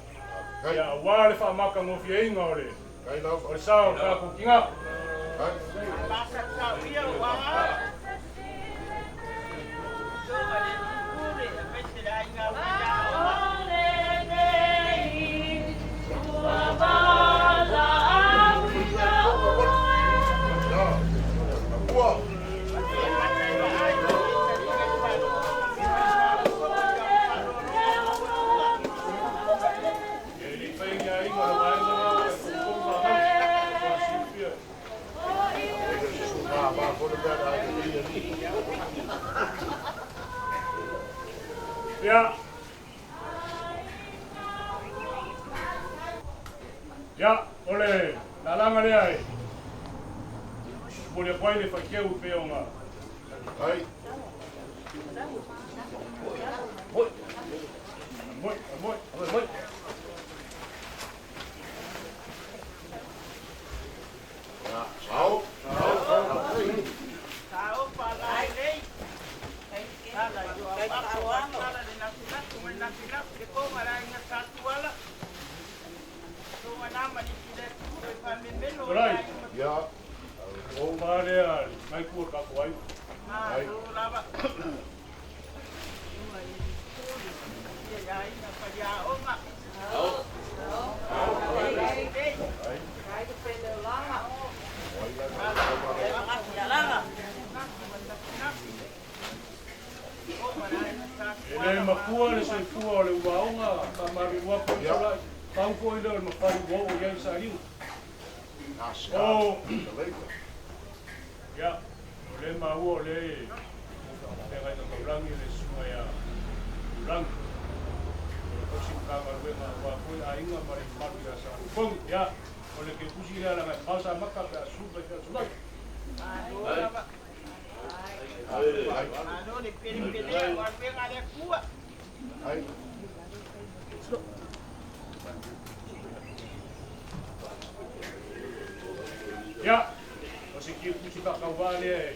ia, aua le faamatagofieina o le O le sao o le tatou tina. E le i fai ni aiga o le vaega lea ua e tolotolo faamau, ua silafia. Ia. Ia, o le lalaga lea e momoli atu ai le faiteu e pei ona Ai. Moi. Moi, moi, moi. Sao. Solai. Ia. Ua ou va lea nai tua tatou aiga. Ai. E le makua le soifua o le uaoga, faamalulu atu i Solai. Pau foi lea o le mafai ua oo i ai le sailiga. O, ia, o lea e maua o lea e feagaiga taulagi le susuga ia Tulagi. O le tausi Matagaluega aua foi aiga ma le mamalu ia Sa Ufogi. Ia, o le kepusi lea leaga e mamao Samaka pe a susu mai pea Sulai. Ia, o se kepusi faakauvā lea e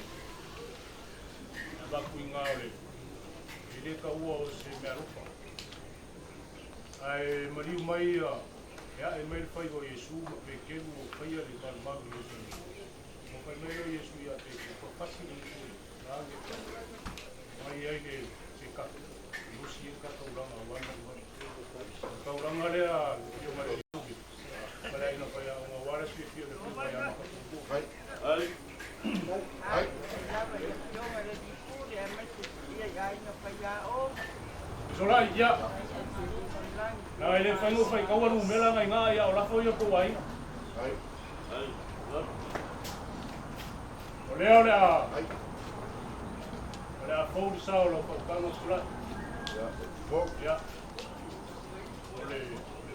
avatu i gā o le e le taua o se mealofa. Ae maliu mai ia e ae mai le faiva o Iesu ma Peteru o faia le malumalu i Ierusalema. Ma fai mai lea o Iesu ia Peteru, Fafasi le upu i lage mai ai le se kaka, e osi ai ka taulaga aua le malumalu. O le taulaga lea le afioga i le Alii ma le aiga faiaoga aua le fiafia o le afioga ia Makapuu. Solai, ia. Na e le whaingo whai kaua numera ngai ngā ia o lafo ia kou aiga. O lea o le a o le a fou le sao o lau fautaga Solai. Ia. O le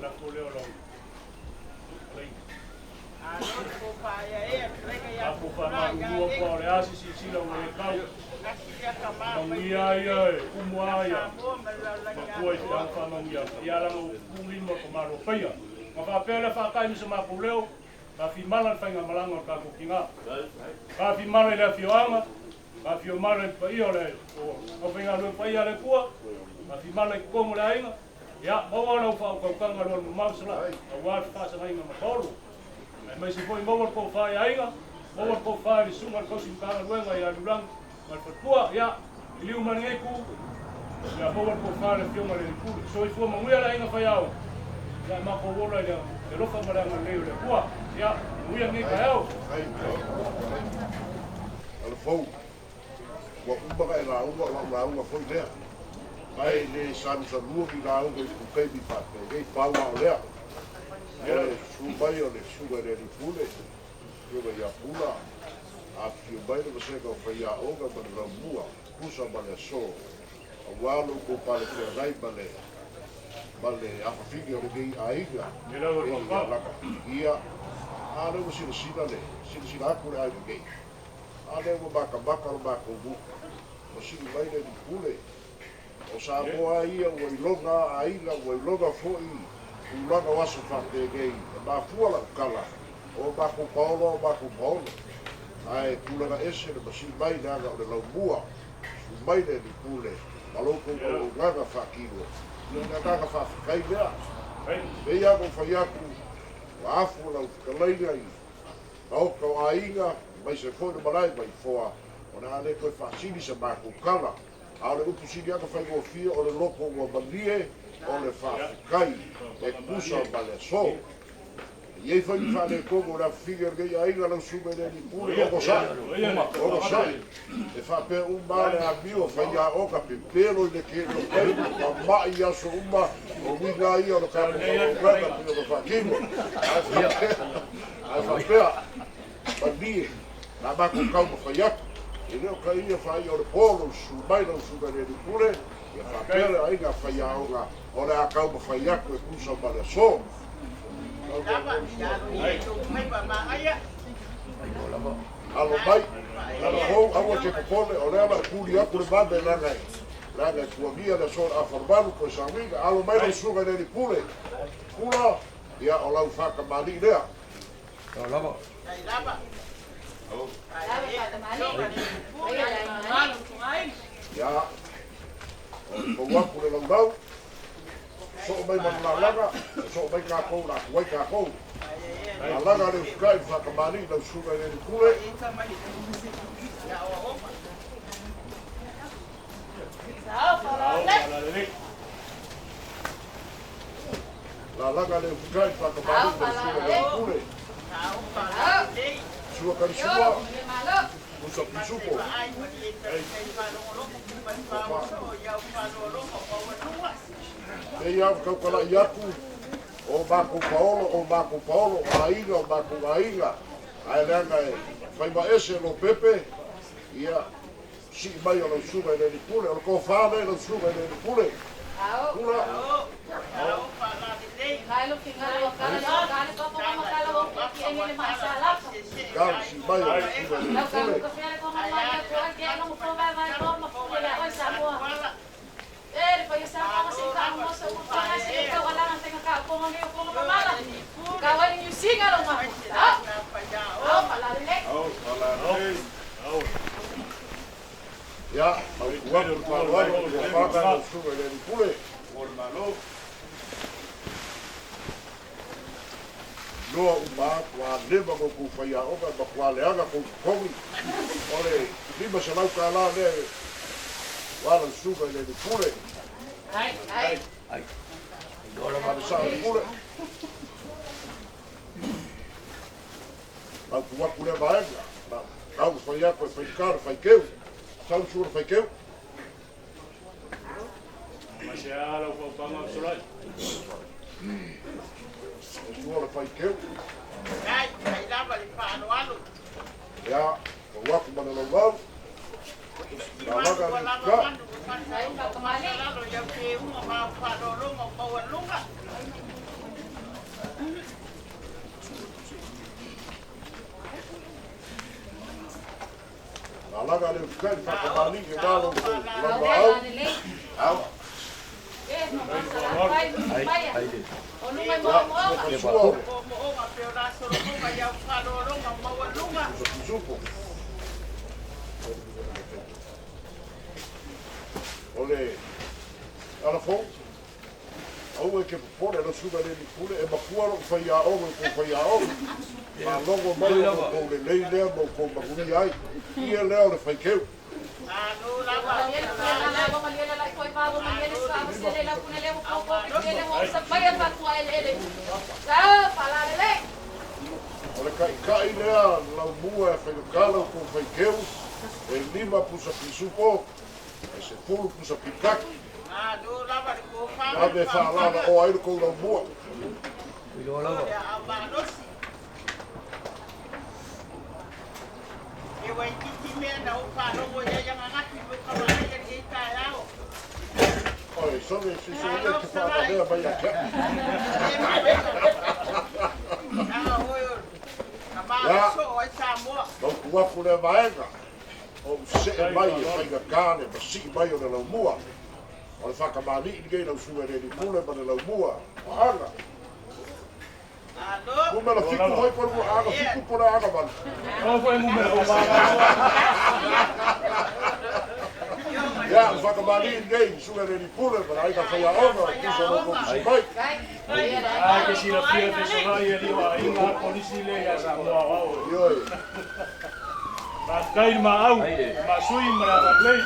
lafo lea o lau alaiga. Tatou faamalulu atu o le a se silasila ua le tau. Manuia ia e tumu lava ia matua i feau faamanuia ia laga ua pupuu lima o le tamaloa faia. Ma faapea lea faatai ma se matou leo, taafimala le faigamalaga o le tatou tiga. Taafimala i le afioaga, taafimala i le paia o le aufaigaluega paia a le Atua, taafimala i totonu o le aiga. Ia, maua lau faautautaga alualu mamao Salai, aua le fefaasagaiga ma Paolo. Aemaise foi maua le tofa i aiga, maua le tofa i le susuga i le tausi Matagaluega ia Lulagi ma le faletua. Ia, liliu mai lenei itu, ia maua le tofa i le afioga i le Alii Pule. Soifua manuia le aiga faiaoga, ia matou ola i le alofa ma le agalelei o le Atua. Ia, manuia lenei taeao. Alafou, ua uma ona e lauga, o lau lauga foi lea. Ma e le salusalua ni lauga i taimi faapenei, pau lava o lea. O le susu mai o le susuga i le Alii Pule, afioga ia Pula, afifio mai le vasega o faiaoga ma le laumua, tusa ma le aso, aua lo outou palefeagai ma le afafine o lenei aiga, e ia lakapiigia. A lea ua silasila le silasila atu le aiga nei, a lea ua matamata lo matou nuu, ua sili mai le Alii Pule. O Samoa ia ua iloga aiga, ua iloga foi tulaga o aso faapenei. E mafua lau tala, o matou paolo o matou paolo. Ae tulaga ese le masii mai leaga o le laumua, susu mai le Alii Pule, ma lo outou auaunaga faatino. Ia o le agaga faafetai lea. E pei lava ona ou fai atu, ua afu lau fetalaiga i maota o aiga, aemaise foi le malae Vaifoa, o le a le toe faasili sa matou tala. A o le upu sili atu faigofie o le loto ua malie o le faafetai e tusa ma le aso. E i ai foi ni faaletonu o le afafine o lenei aiga lau susuga i le Alii Pule, onosai, onosai. E faapea uma lava le amio faiaoga pepelo i le tele o taimi, mama'i i aso uma, o uiga lava ia o le tatou auaunaga pei ona faatino. Ae faapea, malie na matou taumafai atu. E le o ta ia faaia o le po lou susu mai lau susuga i le Alii Pule, ia faapea le aiga faiaoga o le a taumafai atu e tusa ma le aso. Alo mai, alo fou, aua te popole, o lea la puli atu le vave leaga e leaga e tuagia le aso o le afalumalu toe sauiga. Alo mai lau susuga i le Alii Pule, Pula, ia o lau faatamalii lea. Ia, o le fou atu le laulau, soo mai ma le lalaga, soo mai tatou la atu ai tatou. Lalaga le usikai le faatamalii lau susuga i le Alii Pule. Lalaga le usikai le faatamalii lau susuga i le Alii Pule. Sua Kalisua, Musa Pisupo. E ia au taukalai atu, O makou paolo, o makou paolo, o aiga, o makou aiga. Ae leaga e faimaese Lopepe, ia sii mai o lau susuga i le alii pule. O le tofa lea i lau susuga i le alii pule. Pula. Tau sii mai o lau susuga i le alii pule. Ia, mautu atu le faaaloalo i le tofaga i lau susuga i le alii pule. Loa uma atu a leva ona outou faiaoga e matua leaga tou totogi. O le $500 lea ua lau susuga i le alii pule. Fale sao le pule. Mautu atu lea vaega. Tau fai atu e faigata le faikeu. Sau sua le faikeu. Ma se ala o paga o solai. E sua le faikeu. Ia, pau atu ma le laulau. Lalaga le utuka. Lalaga le utuka i le faakamani e walo kou laumaau. Ia, sua o le pisupo. O le alafou, aua e ke popole lau susuga i le alii pule, e makua lou faiaoga i kou faiaoga. Malogo mai o kou lelei lea ma kou manuia ai. Ia lea o le faikeu. O le kaikai lea laumua e faigata lau kou faikeu, e 5 pusa pisupo, e 10 pusa pikaki. Ave faalala o ai le kou laumua. Oi, sole si sole te whaanawea mai a kia. Ia, mautu atu lea vaega, o usee mai e faigata le masii mai o le laumua. O le whakamani i lau susuga i le alii pule ma le laumua. O aga. Numera 7 hoi po le aga 7 po le aga 8. O foi numera o Ia, le whakamani i nei, susuga i le alii pule ma le aiga faiaoga o tusa o kou mai. A ke sila fia te solai e liwa inga polisi le ia sa moa au. Ioi. Faafetai ma au, ma sui ma la lei.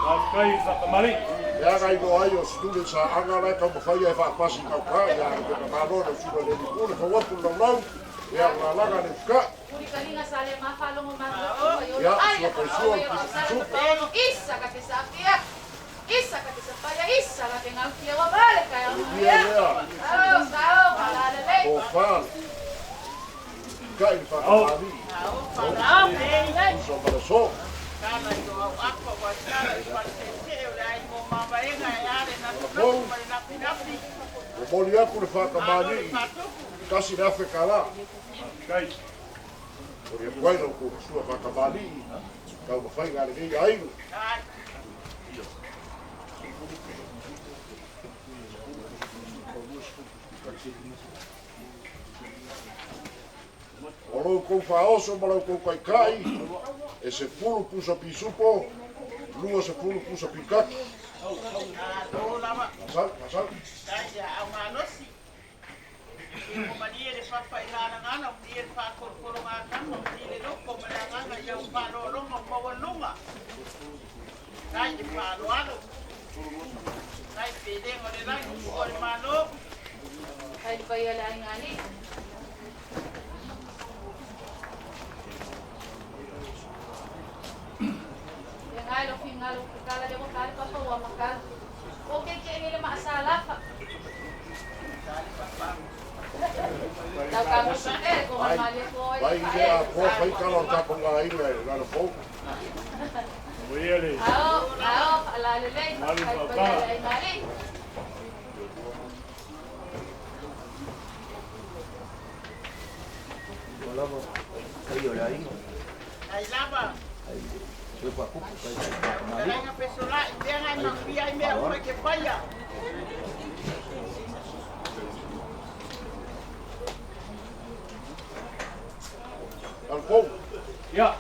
Faafetai whakamali. Ia ngai no ai o students a anga lai kau mawhai e whaapasi kau ka, ia te ka malo na susuga i le alii pule, fau atu le laulau, ia lalaga le utuka. Ia, sua kai sua, pisupo. O le mia lea, tofa, kai le whakamani. Uso ma le so. O moli atu le whakamani, kasi le afe kala. Kai. O le atu ai lau kou sua whakamani, kau mawhai ngā le nei aiga. O lau kou whaoso ma lau kou kaikai, e 10 pusa pisupo, 20 pusa pikaki. Masau, masau. Vai i a po fai kala o tapo ngā inga e lana fou. Alfou. Ia,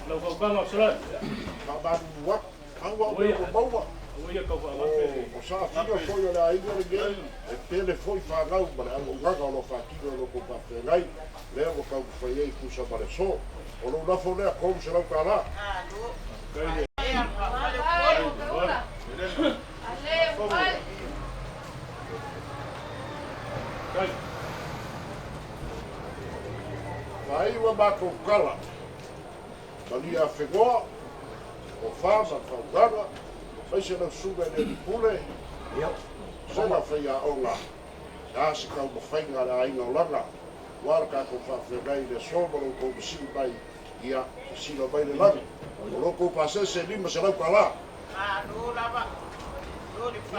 lau faukanga o Solai. Faamanu atu, aua o mea ua maua. Aua ia tau faagafe. O saafiga foi o le aiga lenei, e pele foi fanau ma le auaunaga o lo o faatino e lo tou faafeagai, lea ua taumafai ai tusa ma le aso. O lou lafo lea, $300. Faaiu a matou tala, malia afegoa, o fa ma le faugaga, aemaise lau susuga i le Alii Pule, sela faiaoga, e a se taumafaiga a le aiga olaga, aua le tatou faafeagai i le aso ma lo outou masii mai, ia sisila mai le lagi. O lo outou pasese e $500.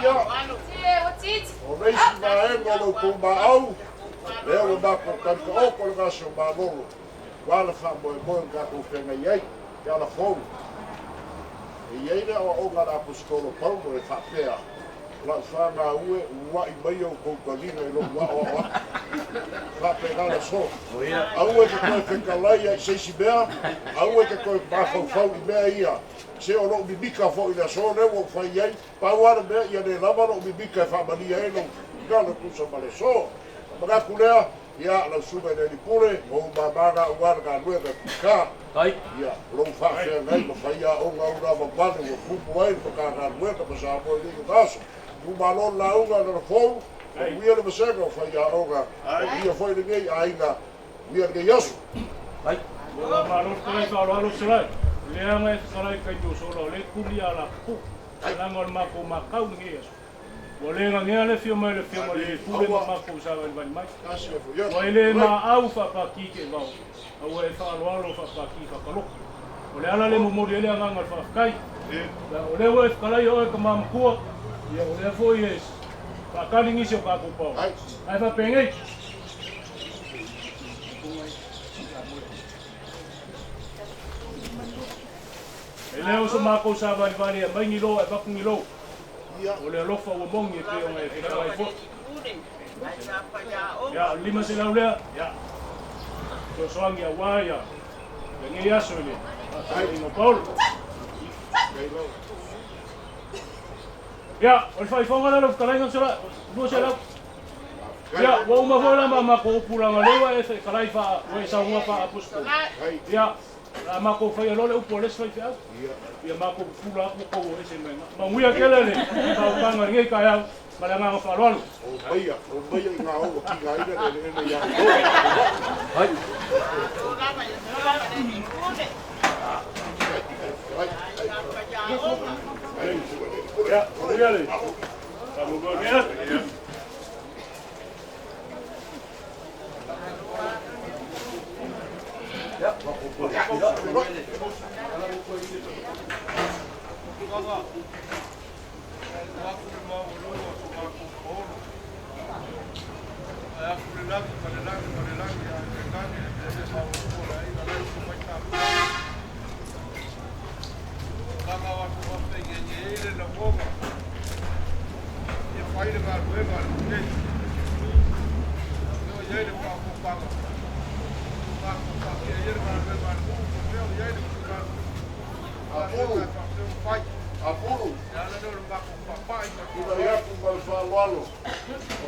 Ia, o le isi vaega o lo outou maau, lea ua matou talitaoto le gase o Malolo, aua le faamoemoe na tatou feagai ai, ke ala fou. E i ai le aoaoga a le Aposetolo Paulo e faapea, O lau fanau e, ua'i mai outou taliga i lou aoao atu. Faapena le aso. Aua e te toe fetalai ai i se isi mea, aua e te toe mafaufau i mea ia, se o lou mimika foi i le aso lea ua ou fai ai, pau lava le mea ia le lava lou mimika e faamalia ai lou finagalo e tusa ma le aso. Ona manatu lea, ia, lau susuga i le Alii Pule, o ou mama na aua le galuega e pika. Ia, o lou faafeagai ma faiaoga ou lavavale ua tumu ai le Matagaluega ma Samoa i lenei aso. Itumalo le lauga lana fou, manuia le vasega o faiaoga, manuia foi lenei aiga, manuia lenei aso. Ua faamalo fetalai faaaloalo fetalai. Leaga e fetalai taimi o sola o lea tuli a latou. Leaga o le matou matau lenei aso. Ua le gagea le afio mai o le Afioga i le Pule ma matou savalivali mai. Ua e le maau faapaki teevao, a ua e faaaloalo faapaki faatalofa. O le ala lea e momoli ai le agaga o le faafetai. O lea ua e fetalai o oe tama matua, ia o lea foi e faatali nisi o tatou pao. Ae faapenei. E le o so matou savalivali e aumai ni lo ae avatu ni lo. O le alofa ua moni e pei ona e fetalai foi. Ia, o le 500 lea, ia, fesoasoani aua ia lenei aso i le faafeagaiga o Paolo. Ia, o le faaifoga lea lau fetalaiga, 200. Ia, ua uma foi la ma matou upu leaga o lea ua e fetalai faa, ua e saunoa faa-aposetolo. Ia, O le a matou faia loa le upu a le isi faifeau, ia matou pupula atu outou o ese mai ina. Manuia tele le faautaga i lenei taeao ma le agaga faaaloalo. Ia, manuia le faamoemoe o lenei aso. Apulu, Apulu, tulai atu ma le faaaloalo,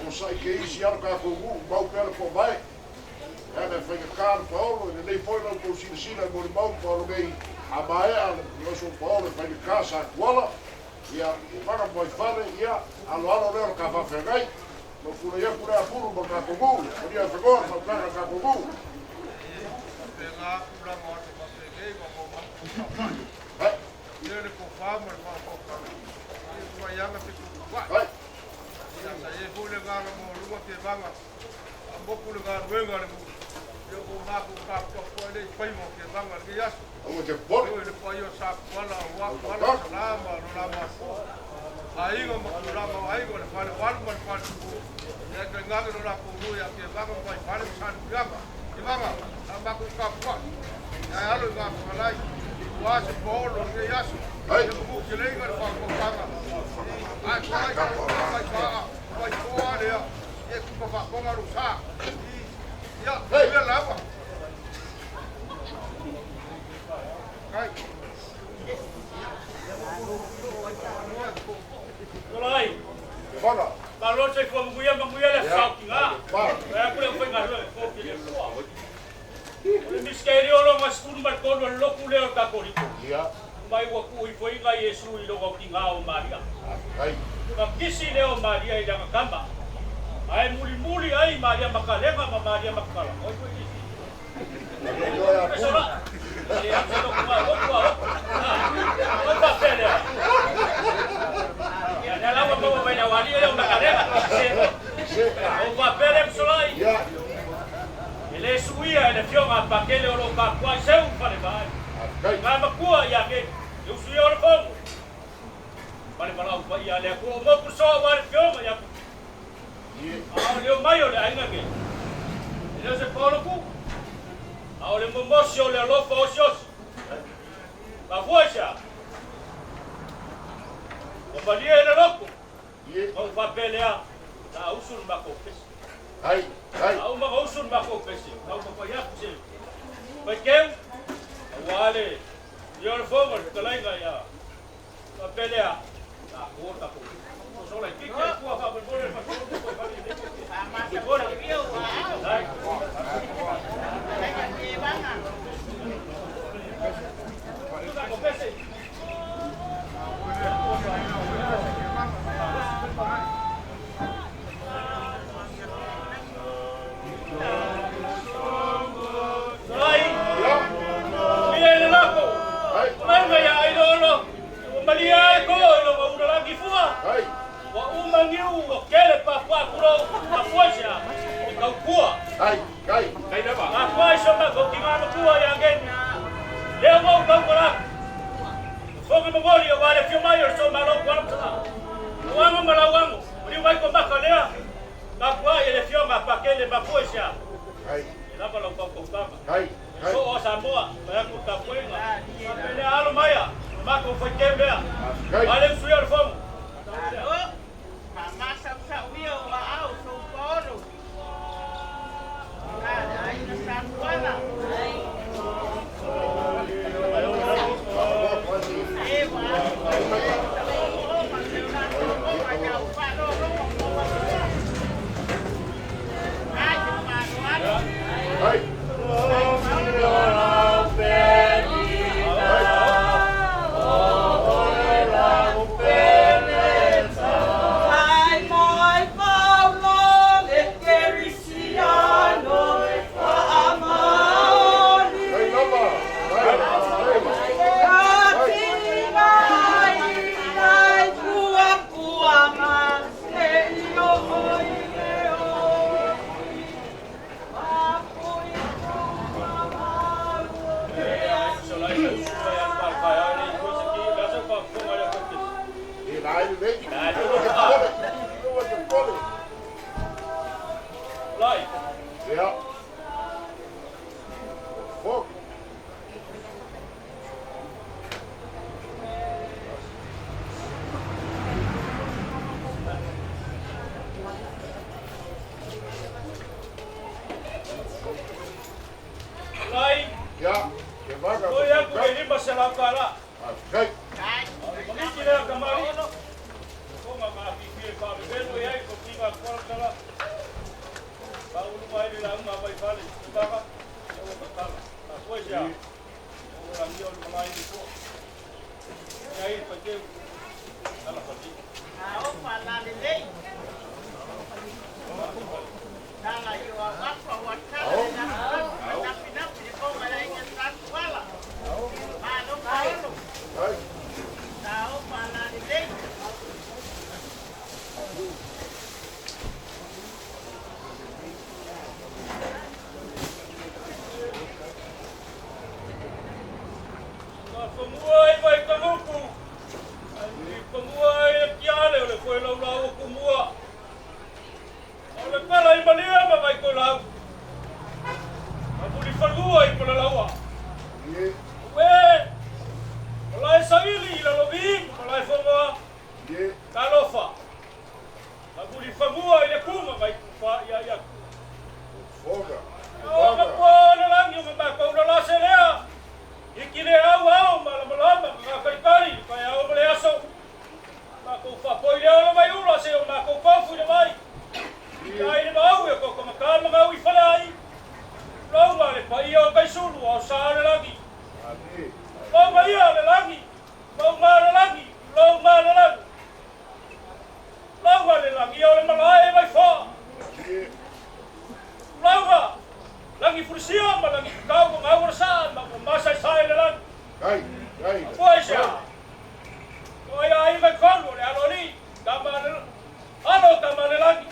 onosai ke isi lava lo tatou nuu, mau pea le povae. Leaga e faigata le paolo, e lelei foi la outou silasila e molimau le paolo nei, a maea le oso paolo e faigata sa tuala, ia, vaga ma vaifale, ia, aloalo lea o le ta faafeagai. Lou tulai atu lea Apulu ma le tatou nuu, manuia e fegoa le faautaga a le tatou nuu. makou tapuapuai lea i faiva o Tevaga i lenei aso. Aua te popole. Ioe, le paia o Sapuala aua Tuala ma Salā ma lo la mafua, aiga ma tulaga o aiga, o le fale o Alu ma le fale Tupu, ae tainane lo latou lua ia Tevaga ma Vaifale ma Salemuliaga. Tevaga, sa matou tapuai, ae alo i Gafagalai, ua se paolo o lenei aso, ia manuteleiga le faatautaga, ae toai mai faa, mai toa lea, ia tupa faafofoga lou sa. Ia, manuia lava. Kai. Tolai. Tevaga. Malo soifua manuia manuia le Ia. saokiga. Pa. Ai aku le faigaluega fo ki le Atua. O le misikerio o loga 13 o le lotu lea o le Katoliko. Ia. Mai ua tuu ifoiga Iesu i loga otiga o Maria. Ai. Na kisi lea o Maria i le agakama. Ae mulimuli ai Maria Makalega ma Maria Makala. Oi foi isi. Sola. E atu se lotu a oku a oku. Ah. O faapea lea. Ia lea la ua maua mai le aualii lea o Makalega. Se. O faapea lea Solai. Ia. E le suia e le fioga a Pakele o lo o tapuai seu fale vaai. Ai. Ngā makua ia ke, e usu ia o le fongo. Ma le malau pa ia le akua o moku soa wa le fioga ia ku. Ia. A o leo mai o le aiga ke. E leo se paolo ku. A o le momosi o le alofa osi osi. Ma fua isia. O malia e le loko. Ia. Ma u whapea lea, na usu le mako pesi. Ai. Ai. A uma ka usu le mako pesi. Na uma pa ia ku se. Pai keu, a ua ale, ia o le fongo le talaiga ia. Whapea lea, na kua tako. O sola i kike, kua whapea le whapea le whapea le Ai. Mako pesi. Solai, Ia. mia le lako. Ai. Talaiga ia ai lolo. Ua malia e ko, ilo wa ura fua. Ai. Ua uma niu, ua kele papua kuro, papua sia, e kaukua. Ai. Ai. Ngā kua iso ma ko ki ngā makua ia ngeni. Leo ngau kau kora. Fonga mongoli o wale fio mai o so malo kwa mtala. Uango malauango, uri wai ko maka lea. Ngā kua i le fio ngā pakele mapua sia. Ai. E lava lau kau kau kama. Ai. Ai. So o Samoa, pa aku tapuenga. Pele alo maia, mako fai kembea. Ai. Wale usuia o le fongo. Ai. Ai mai Paulo le Kerisiano faamaoni. Ai lava. Ai. Katinga i puapuaga seia oi le oi. Mapuipuga malu o le Solai sa usuia ia palpai ai le iko se ki, lasa pa fonga le kokesi. E lai le. Ai, Aua te popole. Aua te popole. Lai. Ia. Fogo. Lai. Ia. Tevaga. Ko ia ku le lima se lau kala. Ai. Mamiki lea kamari. Fonga ma ki pa velo ia ko ki ngā kua tala. Pa ulu mai le launga mai fale. Baka. E o katala. A koe sia. O rangi o le malai ni ko. Ia i pa te ala pa ti. Ai. Mulifanua ai Vaikagutu, ae mulifanua ai le Tiale o le foelaulau o Tumua. O le pala i Malia ma Vaitoelau, ma mulifanua i Palalaua. Uē, malae saili i Lalovi ma malae Fonoa, talofa, ma mulifanua i le Kuma ma Itufa ia ia. O matua o le lagi o ma matou lalase lea, iki le au ao malamalama ma gatalikali le taeao ma le aso. Matou faapoi lea o le vaiula se o matou tofu i le vai. I ai le maau e totomata ma gau i faleai. Lauga le paia o Taisulu ao sa o le lagi. Lauga ia le lagi, lauga le lagi, lauga le lagi. Lauga le lagi o le malae vai foa. Lauga, lagi fulisia ma lagi kau ma gau o le saa ma ua masaesae le lagi. Afua i se a? O ai aiga i tolu o le aloalii, tama a le alo, tama a le lagi,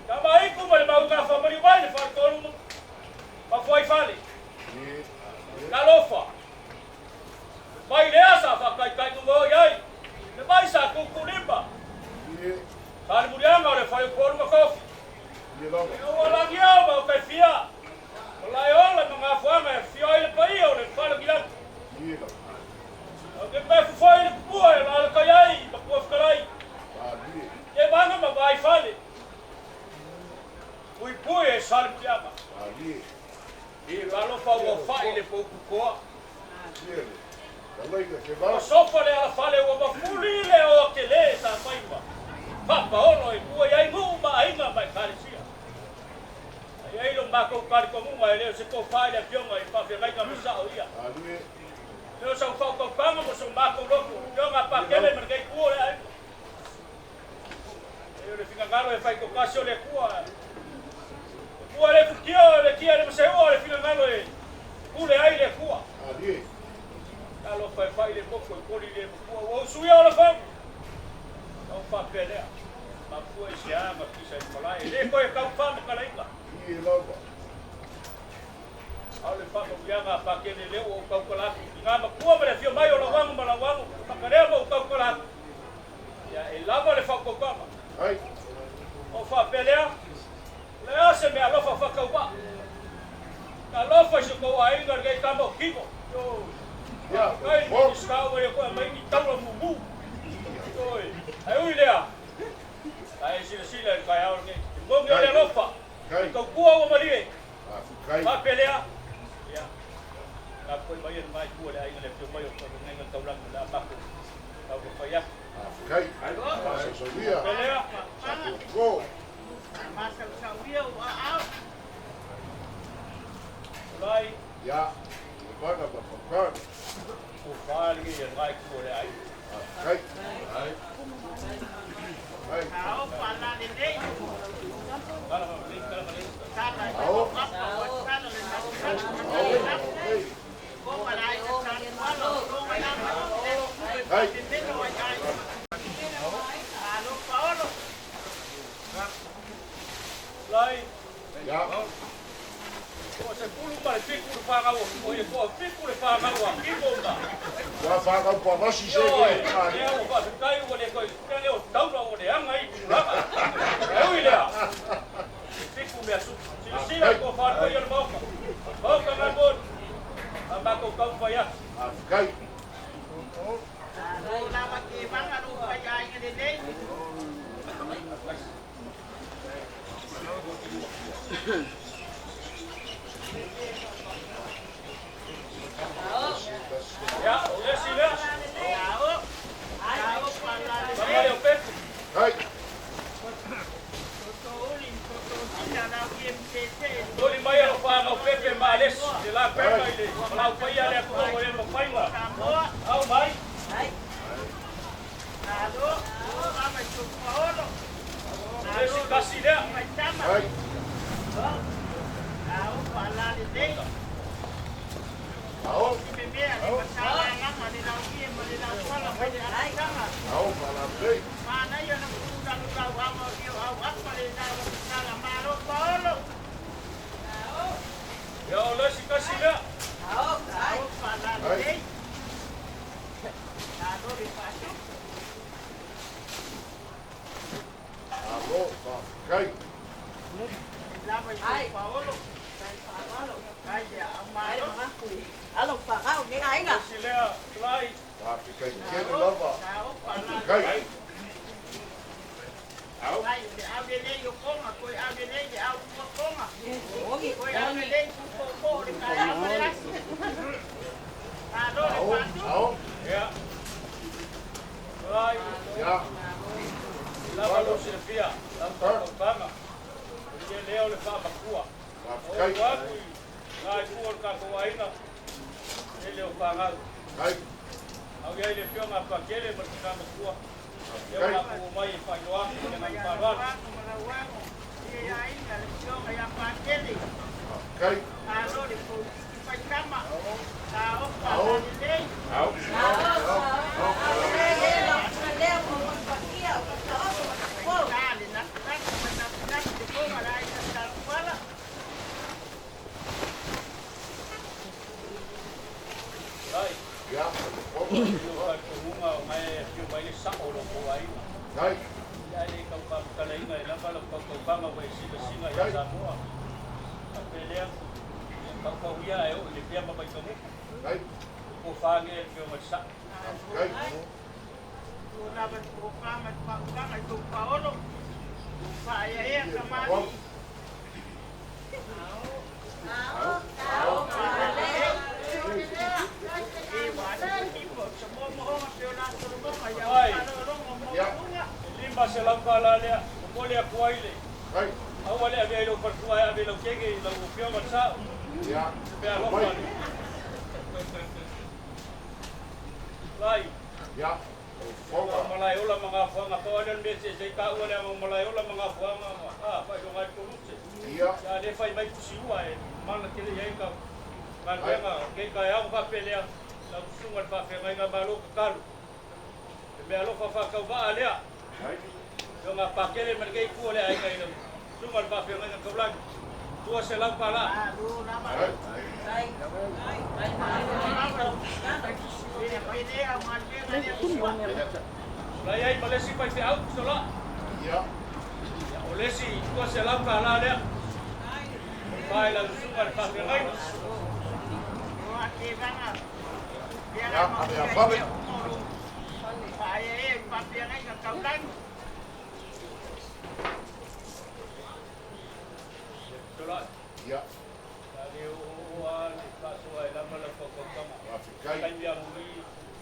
tama a Iku ma le maugafa maliu mai le faletolu ma Mafuaifale. Talofa! Mai lea sa faataitainuga o i ai, le vai sa tuutuulima. Sa le muliaga o le faleupolu ma tofi. E ua lagiao ma uta e fia, o lae ola ma gafuaga e afifio ai le paia o le falagilagi. Ou te pefu foi i le tupua e alalatai ai i matua fetalai, i vaga ma vaifale. Puipui e sa le muliaga. Talofa ua fai le poututoa. Ua sofa le alafale ua mafuli le oa tele sa faiva. Faapaolo e tua i ai nuu ma aiga ma ekalesia. A i ai lo matou talitonuga e le o se tofa i le afioga i faafeagaiga ma sao ia. E le o sau faautautaga mo so matou loto, afioga a Pakele ma lenei itu o le aiga. E o le finagalo e faitotasi o le Atua. E pua le futia o le tia le maseua o le finagalo e pule ai le Atua. Talofa e fai le motu e koli le matua ua usuia o le fau. Tau faapea lea. Mafua i se a ma pisa i malae. E le toe tau faamatalaina. A o le faamanuiaga a Pakele lea ua ou tautala atu i ngā matua ma le afio mai o Lauago ma Lauago, Makalea ma ou tautala atu. Ia e lava le faautautaga. O faapea lea, o le a se meaalofa faatauvaa? Talofa i si o tou aiga lenei tama o Tino. Faafetai i le Minisita ua ia toe aumai ni taula mumu. Ioe. Ae ui lea, a e silasila i le taeao lenei, e moni o le alofa, e tautua ua malie. Faapea lea, ia, tapuai mai e lena itu o le aiga le afio mai o Faafeagaiga le taulaga o le a matou taumafai atu. Faapea lea, Tulai. Tofa lenei e lena itu o le aiga. Lai. 67 le fanau o ia 7 le fanau a Kimo ma. Ua fanau palasi se Ioe, lea ua faafetai ua le toe lea o taula ua leaga ai tulaga. Ae ui lea, 7 mea susu. Silasila i tofa le paia o le Maota. Maota ngai moni. A matou taumafai atu. Faafetai. Ia, o le isi lea. Tama lea o Pepu. Toli mai alo fanau Pepe ma Alesi, le la pepa i le palau paia le Atua ua le mafai ona au mai. O le isi tasi lea. Ia, o le isi tasi lea. Faafetai tele lava. Faafetai. Ai, le au lelei o konga, koe au lelei le au lua konga. Koe au lelei pupopo o le taeao ma le aso. Malo le Ao, faatu. ao. Ia. Ai, Ia. lava lou silafia, lau faatautaga. O le lea o le faamakua. Faafetai. O atu i ngā i o le tatou aiga, e le o whangau. Ai. Au ia i le fioga a Pakele ma le tina matua. Lea o latou omai e faailoa atu ma le agaga faaaloalo. Faafetai. Ao. Ao. Ai, Ia. o faatonuga o mai e afio mai le sao o lo kou aiga. Ai. Ia le kau whakalainga e lava lau kaukaukaga ua e silasiga ia Samoa. Faapelea, ia kaukauia e oo i le pea ma maikamuku. Ai. Po whange e fio mai sao. Faafetai. Ai. Ia. E 500 tala lea, o mole aku ai le. Ai. Aua le ave ai lau faletua e ave lau keke i lau afioga le sao. Ia. Pe alofa le. Lai, Ia. O foga. malae ola ma ngā fuanga, pau ale le mea se se ka ua le ma malae ola ma ngā fuanga, a, whai ngā toluse. Ia. Ia le whai mai kusi ua e mana tele iai ka galuega kei ka au faapelea lau susuga le faafeagaiga malo kakalu. E mea alofa faakauvaa lea. Ai. Fioga Pakele ma lenei itu o le aiga i lau susuga le faafeagaiga taulagi. 200 pala. Ai. Lai ai ma le isi faifeau sola. Ia. Ia, o le isi 200 pala lea. Fa i lau susuga le faafeagaiga. Ia, ave a fale. Sola. Ia. Ia le o a le faasoa e lava lau faukaukaga. Faafetai. Taimi a muli,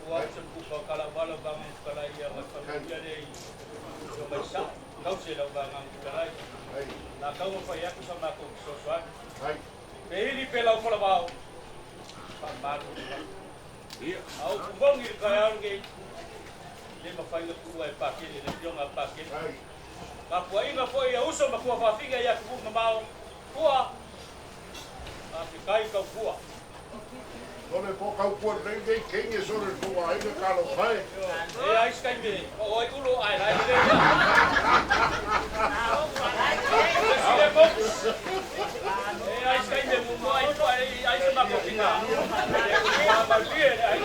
ua au se pupa kala wala vanga kala ia wa familia le yo mai sa kau se lau vanga kala Ai. na kau ma fai aku sa ma ko so so Ai. pe ili pe lau fola vao pa malu Ia. au kumongi ka au nge le ma fai ku e pa ke le fionga pa ke Ai. ka pua inga foi ia uso ma kua fafiga ia ku ma mao kua a ke kai kau kua Sole po kau pua nei nei kenge sole po ai na kalo pai. E ai skai me o ai ulo ai lai le le mo e ai skai me mo mo ai ai ai se ma ko tinga e ma lie ai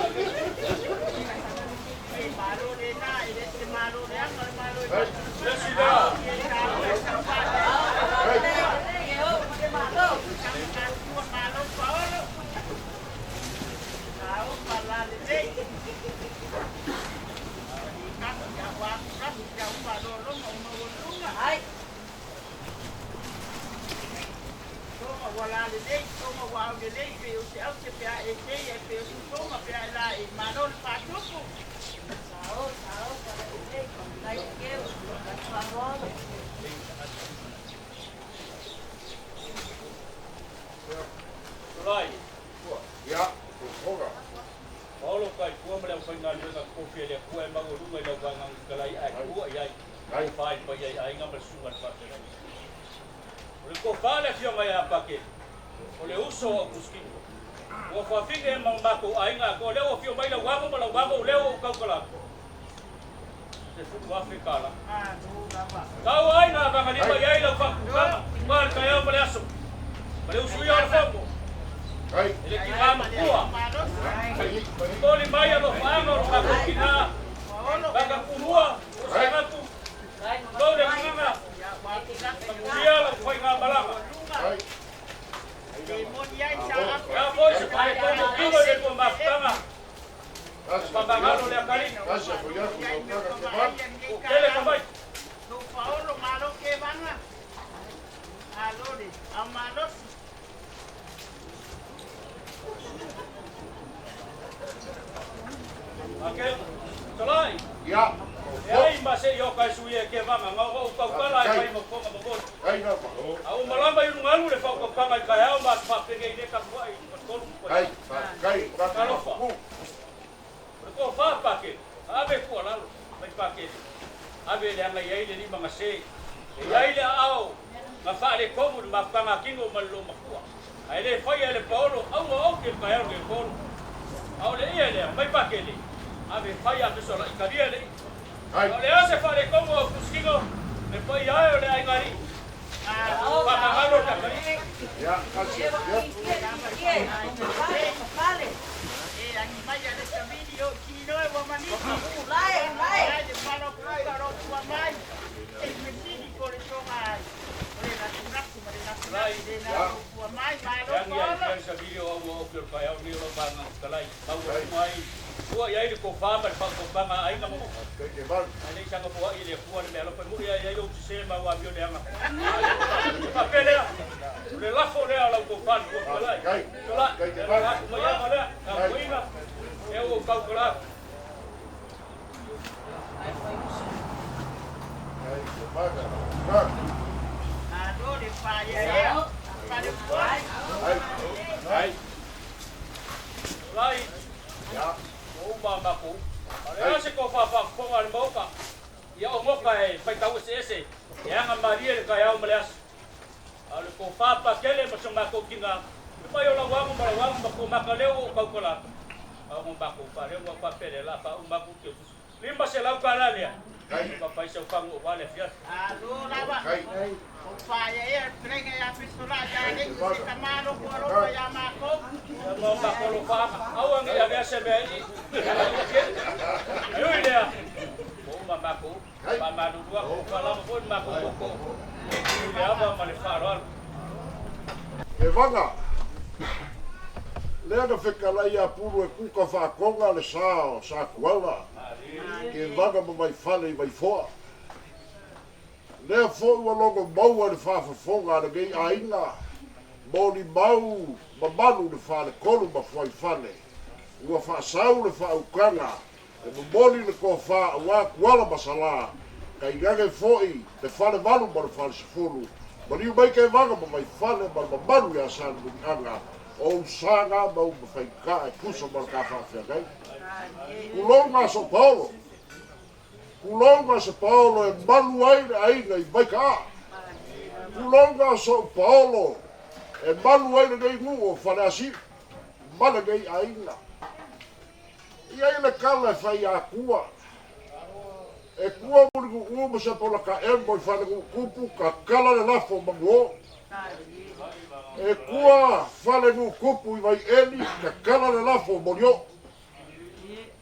Ai. le si la Lai Ia. O foga. Paolo kai kua ma le whainga luenga kofi le kua e mau lunga i lau wanga kalai ai kua i ai Ai. whai pa i ai ai ngā masunga le whakera. O le ko whale fionga ia pake, o le uso o kuskino. Ua whawhinga e mau mako ai ngā ko leo fio mai lau wango ma lau wango o leo o kaukala. Te fuku afe kala. Kau ai ngā wanga lima i ai lau whakukama, ngā le kai au ma le aso. Ma le usu ia o le whango, Ai. e le ki ngā makua. Ai. Toli mai alo whaanga o lo kako ki ngā Baka kurua, o sangatu, lo le nganga, manuia lau whai ngā malanga. Ai. Ia foi se pare tomo kiwa le tua mafutanga, Faamagalo le akalii. Tele ka vai. Paolo malo ke vanga. Alore, au malosi. Ake, tolai. Ia. E ai ma se i o kai sui e ke vanga, ngau o kaukala e mai mo konga mo moli. Ai lava. A o malama i lungalu le whaukapanga i kai au ma whapenge i leka kua i tolu. Kai, kai, Talofa. O le ko wha pake, ave kua lalo, mai pake. Ave le anga iai le lima ngase. E iai le ao, nga wha le komu le mafukanga kingo ma le lo makua. Ai le whaia le paolo, au ma au ke le kai au le paolo. Au le ia le, mai pake le. Ave whaia pesola i karia le. Ai. O le ase wha le komu au kusikingo, le pai ai o le aingari. Whakangalo ta kai. Ia, kasi, ia. E angi mai ale sabili o kino e wa manito. Ai le palo kuka ro kua mai. E mesini ko le tonga ai. O le naku ma le naku le na kua mai malo Yangi ai paolo. kai sa video au o ke kai au ni o banga kalai. Au o mai. Ua iai le ko wha ma le whakapanga ai nga mo. Kai ke vanga. Ai nei sanga poa i le kua le mea lopa muri ai ai o se ma wa mio le anga. Pa pele. Le lafo le ala ko wha ko kalai. Kai. Tola. Kai ke E vanga. la ku mai ama lea. Ka koina. E o kau kala. Kai ke vanga. Vanga. Alo le pa ia ia. Pa le kua. Ai. Ai. Lai. Ia. O uma mako. Ale ase ko wha wha konga le moka. Ia o moka e whai tau ese ese. E anga maria le kai au ma le aso. A le ko wha pa kele ma so mako kinga. Le pai o la wangu ma la wangu ma ko maka leo o kaukola. A o mako pa leo wa pa pele la pa o mako ke usu. Limba se lau ka la lea. Kai. Pa pai se ufangu o wale fiat. Alo lava. Kai. O pa ia ia prenga ia pistola ia le se kamalo ko ro ia mako. Ia mo mako lo wha. Au angi a vea se mea i. Ai lea. O uma mako. Pa malulua ko pa lama ko mako ko. Le ava ma le wharoalo. E vanga. Lea na fekalai a pulu e kuka whaakonga le sa o sa kuala. Ke vanga ma mai fale i mai foa. Lea foi ua logo maua le whaafafonga a le ngei aiga. Moli mau mamalu le falekolu ma fuaifale. Ua faasau le faaukaga e momoli le tofā auā Kuala ma Salā. Kainage foʻi le falevalu ma le falesefulu. Maliu mai ke vaga ma maifale ma le mamalu iā Salemuliaga. O usaga ma uma faigā e tusa ma le tafaafeagai. Tulou aso Paolo. Tulou aso Paolo e malu ai le aiga i Vaikaʻa. Tulou aso Paolo e malu ai lenei nuu o Faleasiu ma lenei aiga. Ia i le kala e fai akua. E kua muliguʻu ma se polakaʻemo i falenuʻukupu ka kala le lafo manuō. E kua falenuʻukupu i Vaiʻeli ka kala le lafo molioo.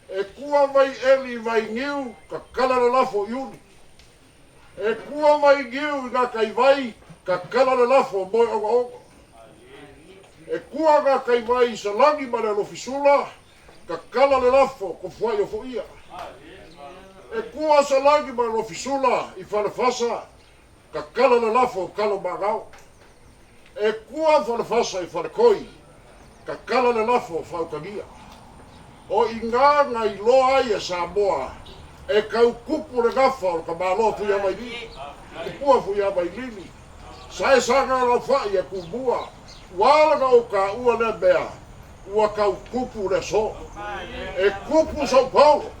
E kua Vaiʻeli i Vainiu ka kala le lafo iuli. E kua Vainiu i Gakaivai ka kala le lafo moe ogaoga. E kua Gakaivai i Salagi ma le Alofisula ka kala le lafo ko fuai o foia. E kua Salagi ma le Alofisula i Falefasa ka kala le lafo kalo magao. E kua Falefasa i Falekoi ka kala le lafo faukagia. O i ngā ngai loa ai e Samoa e kaukupu le gafa o le kamāloa fui amailili. Kupua fui amailili. Sa e saga lau fai e kumua. Ua ala o ka ua le mea. Ua kaukupu le so. E kupu São Paulo.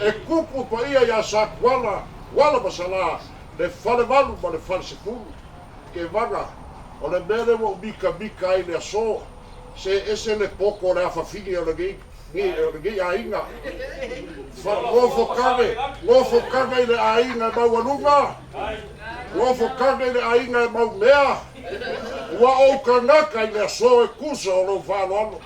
E kupu pa ia ia sa kuala. Kuala masala. Le falevalu ma le falesefulu. Ke vaga. O le mea le ua mika mika ai le aso. Se ese le poko le afafini o le ngei o le ngei aiga. Gofo kage i le aiga e maualuga. Gofo kage i le aiga e maumea. Ua ou kanaka i le aso e kusa o lou faaloalo.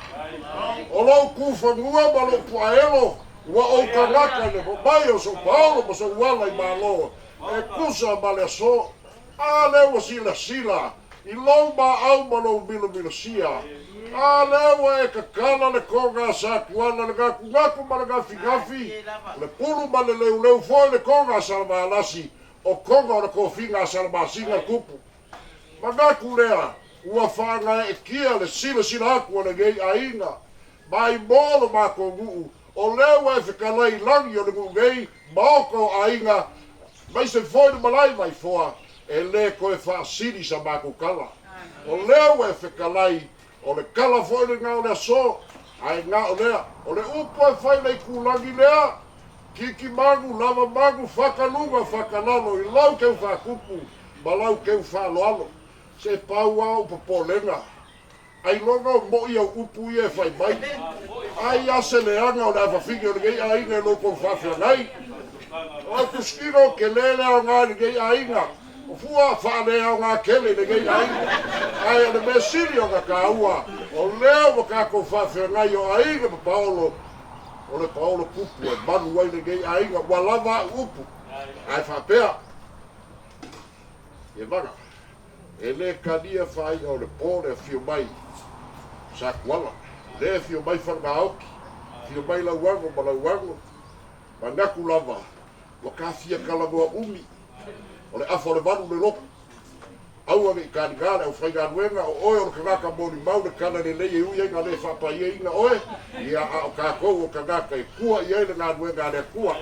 O lou kufanua ma lou puaelo. Ua ou kanaka i le mai o São Paulo ma sou ala i Malo. E kusa ma le aso. A le ua sila sila. I lou maau ma lou milomilosia. A lea ua e kakala le koga a Satuala, le gakugaku ma le gafigafi, o le pulu ma le leuleu foi le koga a Salamalasi, o koga o le kofiga a Salamasina le tupu. Manatu lea, ua faagaeetia le silasila atu a lenei aiga, mai mo lo matou nuu, o lea ua e fetalai i lagi o le nuu nei, maota o aiga, aemaise foi le malae Vaifoa, e le toe faasili sa matou tala. O lea ua e fetalai, o le tala foi lena o le aso, ae na o lea, o le upu e fai le itulagi lea, titi manu, lava manu, fata luga, fata lalo, i lau teu faatupu ma lau teu faaaloalo. Se pau lava ou popolega, ailoga o mo'i au upu ia e fai mai. Ai a se leaga o le afafine o lenei aiga i lo outou faafeagai. O au tusitino, tele le aoga i lenei aiga, o fua faaleaoga tele i lenei aiga. Ae o le mea sili ona taua, o lea ua tatou faafeagai o aiga ma paolo, o le paolo tupu e manu ai lenei aiga, ua lava au upu. Ae faapea, e vaga, e lē talia faai'a o le po le afio mai Satuala, lē afio mai Falegaoki, afio mai Lauago ma Lauago, manatu lava, ua tafia talanoa umi, o le afa o le 8 le lotu. Aua ne i taliga le aufaigaluega, o oe o le tagata molimau le tala lelei e ui ai na lē faapaiaina oe, ia a o tatou o tagata e tua i ai le galuega a le Atua.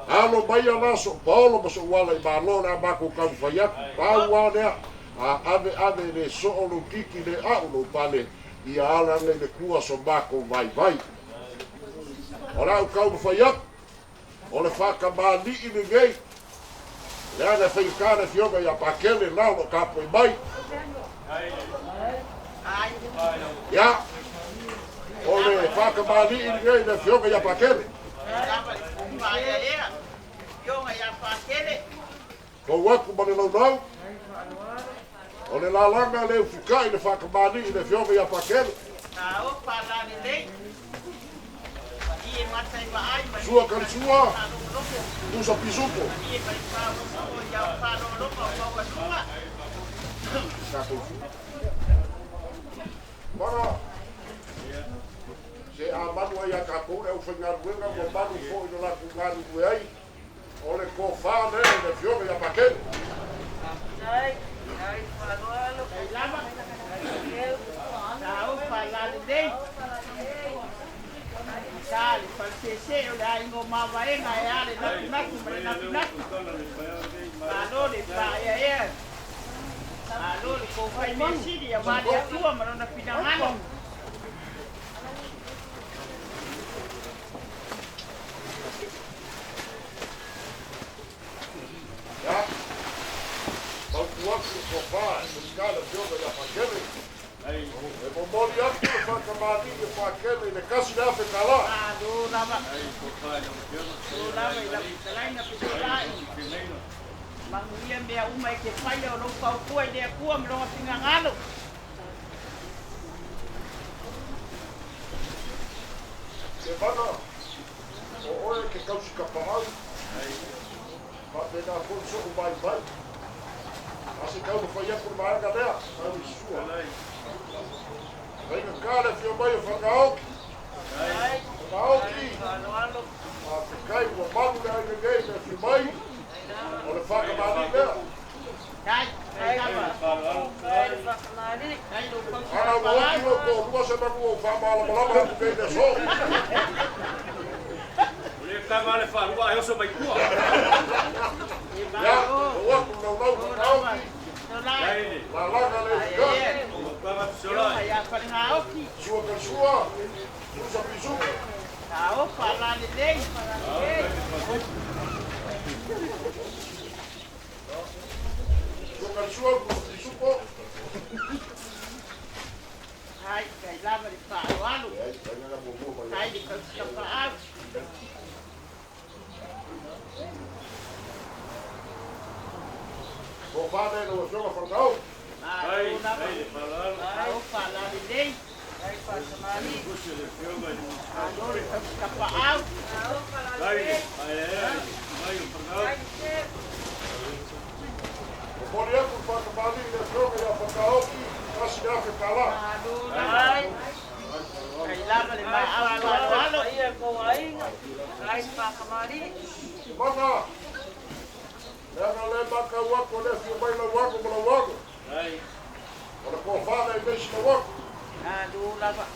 Alo mai ala so'u paolo ma so'u ala i malo le a matou taumafai atu, pau lava lea, a ave ave le soo lou titi le a'u lou pale, ia ala ane i le tua so matou vaivai. O le a'u taumafai atu, o le faakamali'i lenei, leaga e faigata le afioga ia Pakele la o loo tapuai mai. Ia, o le faakamali'i lenei le afioga ia Pakele. Tou atu ma le laulau, o le lalaga le ufika'i le faakamali'i le afioga ia Pakele. Sua kalisua, tusa pisupo. Para, se a manu ai a tatou le aufaigaluega ua manu foi le latou galulue ai, o le tofa lea i le afioga ia Pakele. Ia, fautuatu le tofa e faigata le afioga ia Pakele. E momoli atu le faakamalii e Pakele i le 1,000 tala. Manuia mea uma e te faia o lou fautua i le Atua ma lona finagalo. Se vana, o oe ke kausi kapaau, faapena foi so'u vaivai. A se taumafai atu le vaega lea, tau i sua. Faigata le afio mai o Fagaoki. Fagaoki, faafetai ua malu le aiga nei le afio mai, o le faakamalii lea. Ana ua oti lou toalua se manu ou faamalamalama atu nei le aso. O le taga le faalua ae oso mai tua. Ia, ou atu laulau Fagaoki, lalaga le ufikai. Sua kalisua, tusa pisupo. Sua kalisua, tusa pisupo. Ai, kai lava le faaaloalo. Leai, faiga muamua mai. Ai le kausikapaau. Tofa lea lau afioga Fagao. Malo lava. Ao faalalelei. Malo le kausikapaau. Momoli atu le faakamalii le afioga ia Fagaoki. $1,000. Ai. Ai lava le maau faaaloalo. Ia ko aiga. Ai whakamari. Maka. Leaga le maka uako le fia mai lau ako ma lau ako. O le kofana i meisi lau ako. Malo lava.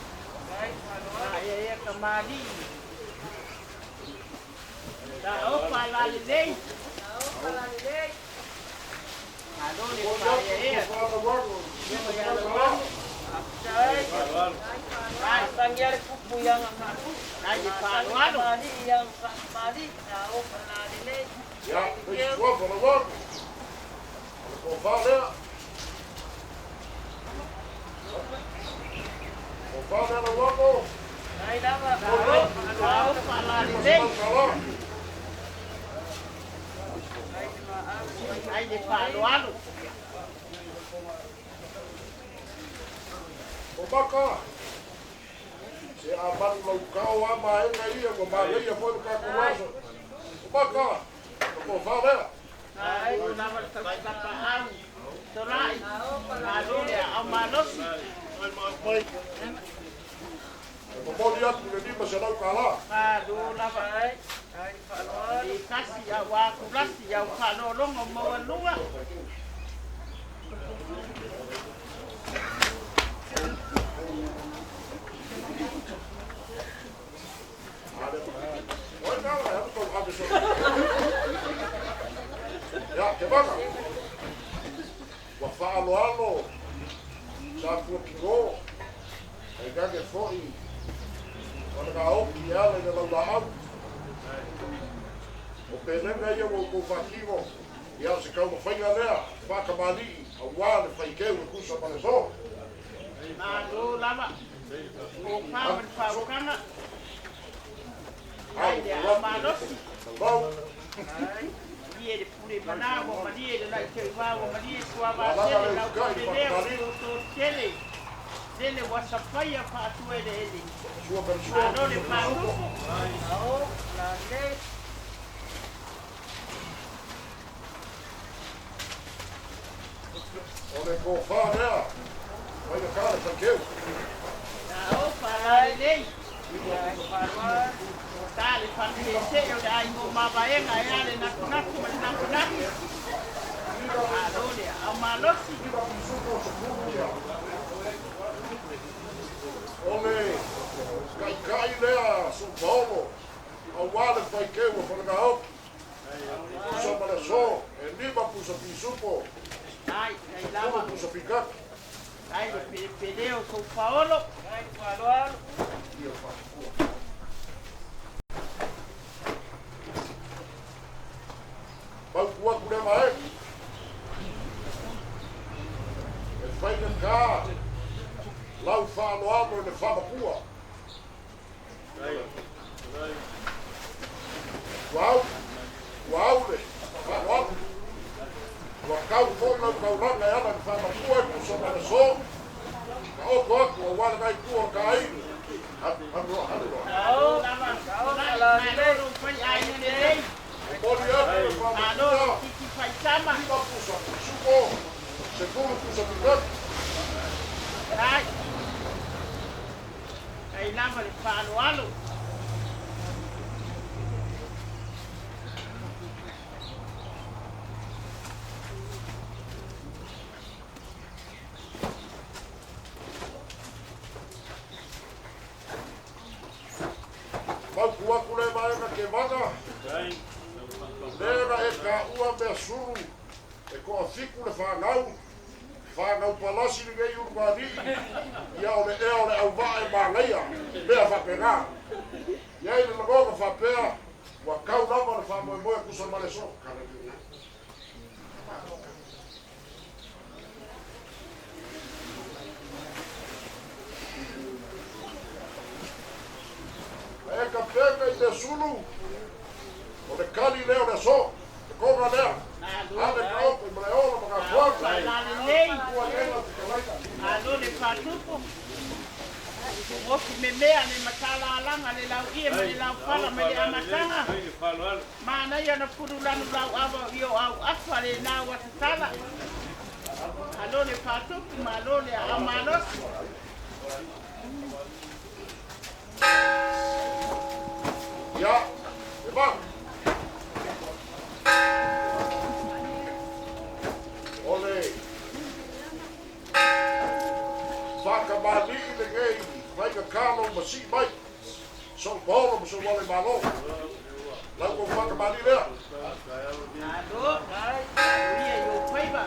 Ai whaaloalo. Ai ai ka mali. Ta opa la lelei. Nao palalelei. Malo le O paia le ea. kofana lau ako. Ia Ai. Ai whaaloalo. Tangia le pupu ianga ngāku. Ai le faaaloalo. Mari ianga whakamari. Nao palalelei. Ia, meisi tuafa lau ako. O le kofana lea. Kofana lau ako. Ai lava. Ta opa la lelei. $500. Ai le faaaloalo. O maka. Se a manu lau kao a maenga ia, ua maleia foi le tatou aso. O maka. O kofana lea. Ai lava le tautapaau. Tolai. Malo le au malosi. E momoli atu le $500. Malo lava. Ai. Ai whaaloalo. I kasi au akulasi au faalologo maualuga. Oi kala, e atu tau ave so. Ia, te maka. Ua faaaloalo sa fuakino. E kake foi. O le gaoki e ala i le laulaau. O pelega ia ua outou faatino. Ia o se kaumafaiga lea, faakamalii, auā le faikeu e tusa ma le so. Malo lava. O pa ma le faaokaga. Ai le au malosi. Lau, Malie le pule mana ua malie le laiteuā ua malie suavasele lau pelelea o tototele. Lele ua safaia faatueleele. sua per sua. Malo le faatupu. Nao palalelei. O le kofā lea. Mai le kā le faikeu. Nao palalelei. Ai whaaloalo. O tā le faapese o le ai mo mavaega e ale nakunaku ma le nakunaku. Malo le au malosi. O le kaikai lea su paolo. Auā le faikeu o falagaoki. Pusa ma le so. E 5 pusa pisupo. Ai, ai lava. 3 pusa pikaki. Ai le pelepele o kou paolo. Ai whaaloalo. Mau atu le mae. E fai le kā. Lau faaaloalo i le faamapua. Ua au, ua au le faaaloalo. Ua kau foi lau kaulaga e ala i le faamapua e pusa ma le so. Ka oto atu auā le gaikua o le kaaiga. Alu, alu loa, alu loa. Nao. Lava. Nao Malo palalelei. lo fai ai lelei. Momoli atu le Malo faamapua. titi faitama. 5 pusa pisupo. 10 pusa pikaki. Ai. Ai lava le faaaloalo. Mau ku atu le vaega ke vaga. Lea e ka ua mea sulu. E koafiku le whanau. Whanau palasi le ngei ulugalii. Ia o le ea o le auvaa e māleia. Mea whapena. Ia i le lagoga whapea. Ua kau lava le whaamoemoe kusa ma le so. E ka pega i le sulu. O le kali lea o le so. Te konga lea. Ale ka opo i mele ola ma ka fuaga. Faalalelei. Ua lela te kalaina. Malo le faatupu. Ofi memea le matalalaga le lauia ma le laufala ma le amataga. Manaia na pululanu lau ava i o au afa le nau atatala. Malo le faatupu, malo le aao malosi. Ia, e va. O le faakamali'i lenei faigakalo ma sii mai sou paolo ma sou ale malo. Lau kou faakamali'i lea. Malo, manuia i ou faiva.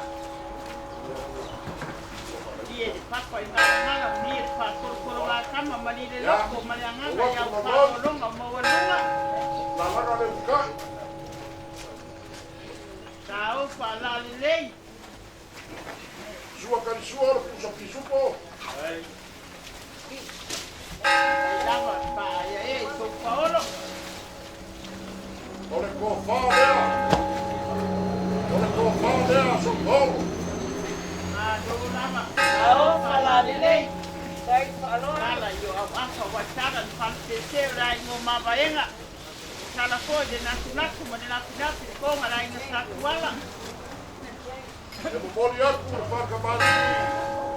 Malie le papa i galagala, malie le faatolotologatama, malie le Ia, loko ma le ou agaga i atu au manuau, faaaloaloga o maualuga. lalaga le uka'i. Sao faalalelei. Sua kalisua o le pusa pisupo. Ai lava faaeaea i tou paolo. O le tofa lea. O le tofa lea a sou paolo. Malo lava, Ao malo faalalelei. faalalelei. Sai faaaloalo. Tala i o auafa ua tala le falepese o le aiga o Mavaega. Tala foi le natunatu ma le napinapi le koga le aiga Satuala. E momoli atu le faakamali'i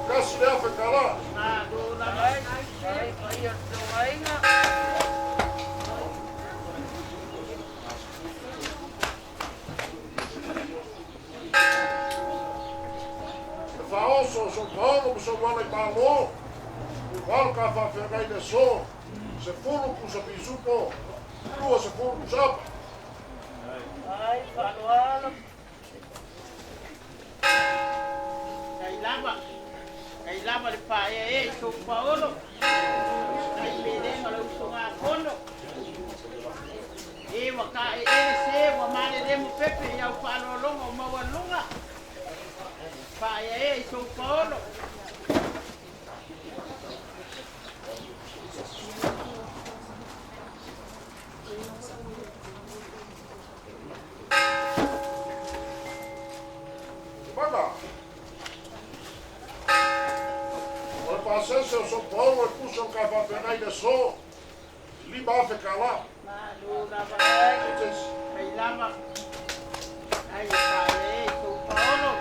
1000 tala. Malo lava. Ai, ai, paia o le tou aiga. E faaoso o sou paolo ma sou ala i malo. Ua ka faafeagai le aso. 10 pusa pisupo. 20 pusa apa. Ai, faaaloalo. Ai lava. Ai lava le faaeaea i tou paolo. Ai pelega o le usogafono. E ua kaeele se ua malelemo pepe i au faaaloaloga o maualuga. Faaeaea i tou paolo. Maga. O le pasese o sou paolo e pusa o ka faafeagai le aso. 5000 tala. Malo lava. Ai, Ai lava. Ai faaeaea i tou paolo.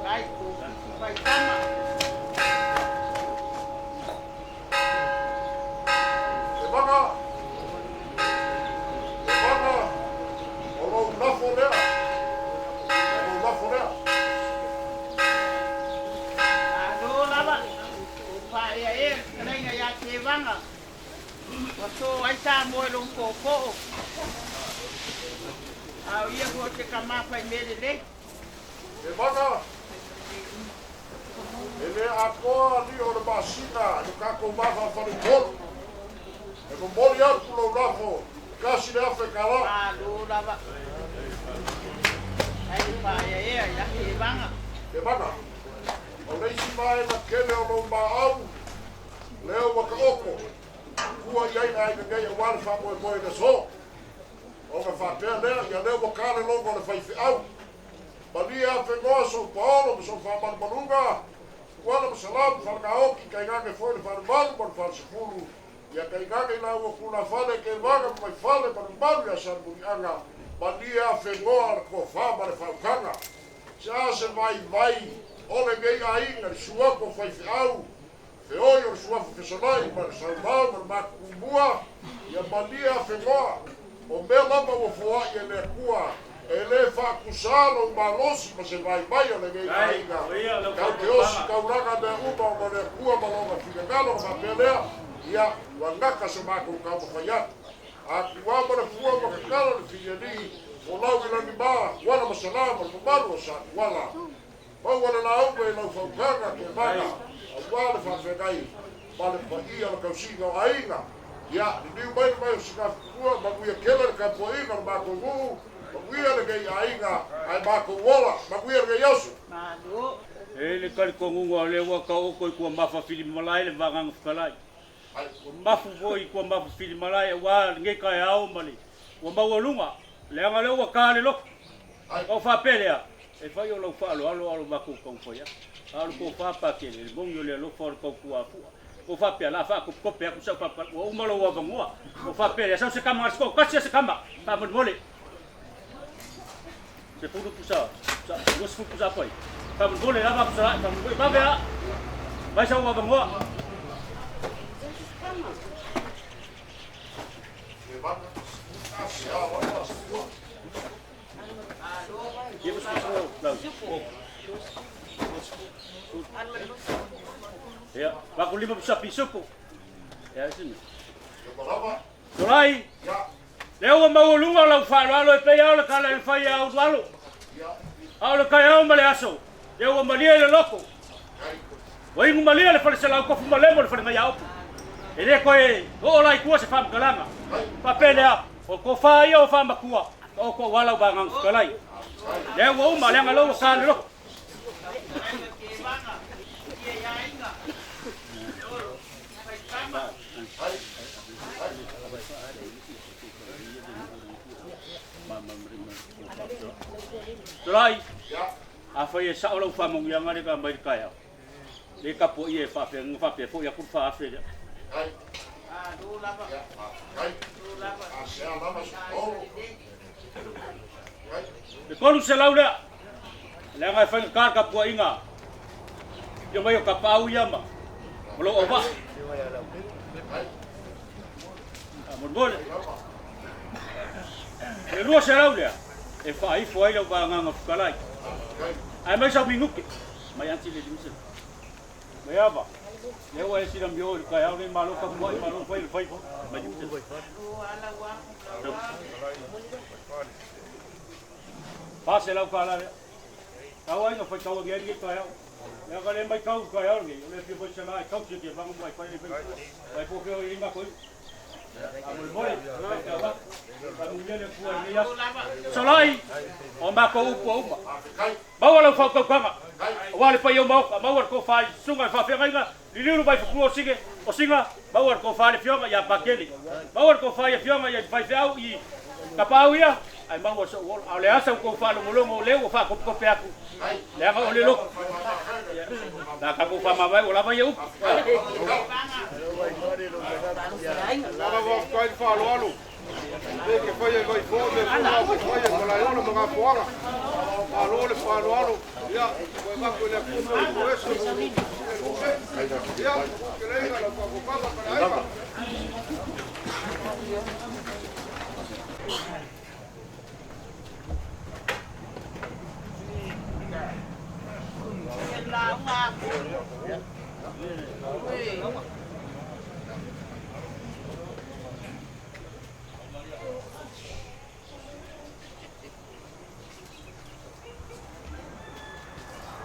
Ai tou faitama. E maga. E maga. O lou lafo lea. O lou lafo lea. Malo lava. O faaeaea le fetalaiga ia Tevaga. Ua to ai sa mo e lou tootoo. A o ia foi o se kamā faimea lelei. E maga. E le atoa li o le masina i le tatou mafaufalutolu. E momoli atu lou lafo 1000 tala. Malo lava. Ai le faaeaea ia Tevaga. E maga. O le isi vaega tele o lou maau, lea ua taoto. Tua i ai le aiga nei auā le faamoemoe i le aso. Ona faapea lea, ia lea ua ta le logo o le faifeau. Malie afenoa sou paolo ma sou faamalumaluga, Tuala ma Salamu, Falegaoki, tainane foi le Falevalu ma le Falesefulu, ia tainane i laua tulafale Kevaga ma Vaifale ma le mamalu ia Salemuliaga, malie afenoa le tofa ma le faautaga. Se a se vaivai o lenei aiga, le suafa o faifeau, feoi o le suafa fesolai ma le saumao ma le matutumua, ia malie afenoa. O mea lava ua foai e le Atua, e lē faatusā lou malosi ma se vaivai o lenei aiga. Tau te osi taulaga mea uma ona o le Atua ma lona finagalo ona faapea lea, ia ua gata so matou taumafai atu. Atuā ma le fua ma tatala le filialii, folau i lagi ma, uala ma salā ma le mamalu o Satuala. Maua le lauga i lau fautuaga Kevaga, auā le faafeagai ma le paia o le tausiga o aiga. Ia, liliu mai le vai o Sinafutua, manuia tele le tapuaiga o le matou nuu, manuia lenei aiga, ae matou ola, manuia lenei aso. Malo. E le talitonuga o lea ua taoto i tua mafa fili malae le Vagaga Fetalai. Ua mafu foi i tua mafa fili malae auā lenei taeao ma le ua maualuga, leaga lea ua ta le loto. Ona ou faapea lea, e fai o lau faaaloalo a o lo matou taumafai atu. A o le tofa Patele, le moni o le alofa o le tautuapu'a. Ua faapea, o le a faatopetope atu sau faapea, ua uma lou avanoa. Ua faapea lea, sau se tama, se toatasi lava se tama, faamolemole. 10 pusa, 20 pusa apa ai. Faamolemole lava Fesolai, faamolemole vave lava. Aumai sau avanoa. Ia, vaku lima pusa pisupu. Ia, sini. Solai, lea ua maualuga o lau faaaloalo e pei lava o le tala e fai ia Ulualo. A o le taeao ma le aso, lea ua malie i le loto. Ua inu malie le faleselau tofu malemo le falegaiaopo. E le toe oo la i tua se faamatalaga. Faapea lea, o le tofa ia o faamatua, taoto aua lau vagaga fetalai. Lea ua uma, leaga lea ua ta le loto. Tolai, afai e sao lau faamanuiaga lea ka aumai i le taeao, le tapuaia e faafeagaiga faapea foi atu le 4,000 lea. Le 300 lea, leaga e faigata le tapuaiga i mai o tapaau ia ma lou auvaa. Faamolemole. Le 200 lea e faaifo ai lau vagaga fetalai. Ae mai sau minute. Mai anti le 500. Mai ava. Lea ua e silamio i le taeao nei, malo tapuai, malo fai le faiva. Mai 500. $400 lea. Tau ai na faitau agi ai lenei taeao. Leaga le maitau i le taeao lenei, o le fia foi se la e tausi atu i vaga mo ai fai le fai. Vai po fea o i matou iu. Faamolemole, faitau atu. Faamanuia le Atua i lenei aso. Solai, o matou upu ua uma. Maua lau faautautaga, aua le paia o Maota, maua le tofa i susuga i faafeagaiga, liliulu mai fafua o Sige, o Siga, maua le tofa i le afioga ia Pakele, maua le tofa i afioga i faifeau i Tapaau ia, ae maua sou ola. A o le a sa outou faalogologo o lea ua faatopetope atu, leaga o le loto. La tatou faamavae ua lava ia upu. Lava faafetai le faaaloalo. Pe ke faia i Vaifoa mea foi la ke faia i Malaeola ma Gafoaga. Malo le faaaloalo. Ia, ua avatu e le Atua mo le toese mo le Ia, keleiga lau faafogafoga ma le aiga.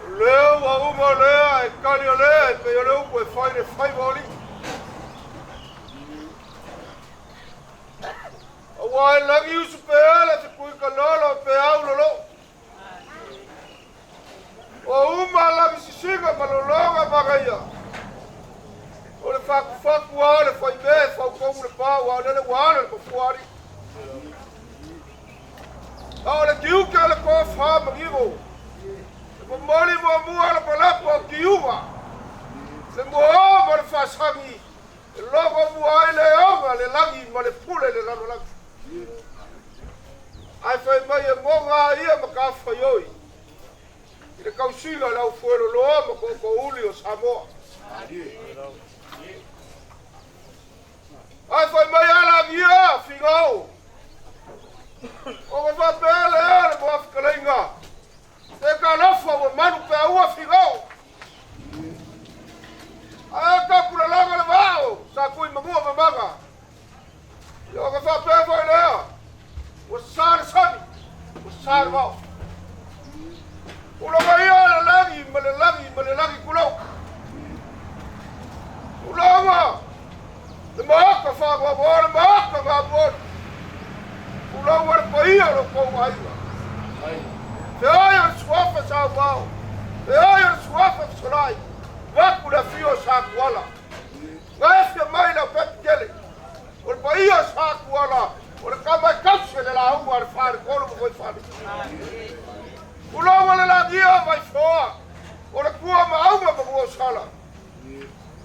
O lea ua uma lea e kali o lea e pei o le upu e fai le faiva o alii. Aua e lagi usu pe ala se kui kalolo pe au lolo. Ua uma lagi sisiga ma lologa magaia. O le fakufaku a o le faimea e fautomu le pa ua o lele ua ala le mafua alii. A o le tiute o le tofa magigo. E momoli muamua lapalapa o tiuga. Le muao ma le faasagi. E logo mua ai le oga, le lagi ma le pule le lalolagi. Ae fai mai e moga a ia ma kafaioi i le tausiga o le au fueloloa ma tootoouli o Samoa. Ae fai mai a lagia figao. O ka faapea lea le moafetalaiga. Te talofa ua malu peaua figao. Ae tapulalaga le vao sa tui manua mamaga. Ia ona faapea foi lea, ua sa le sami, ua sa le vao. Tulaga ia le lagi ma le lagi ma le lagi tulou. Tulaga le maota faanoanoa le maota gamuoli. Tulaga le paia o lo outou aiga. Feai o le suafa sauvao, feai o le suafa fesolai, vaku le afio o Satuala. Gaefia mai lau pepi tele. O le paia o Satuala, o le tama e tausi e le lauga a le faletolu ma Fuaifale. Tulou le lagia o Vaifoa, o le tua ma auga ma Nuuausala.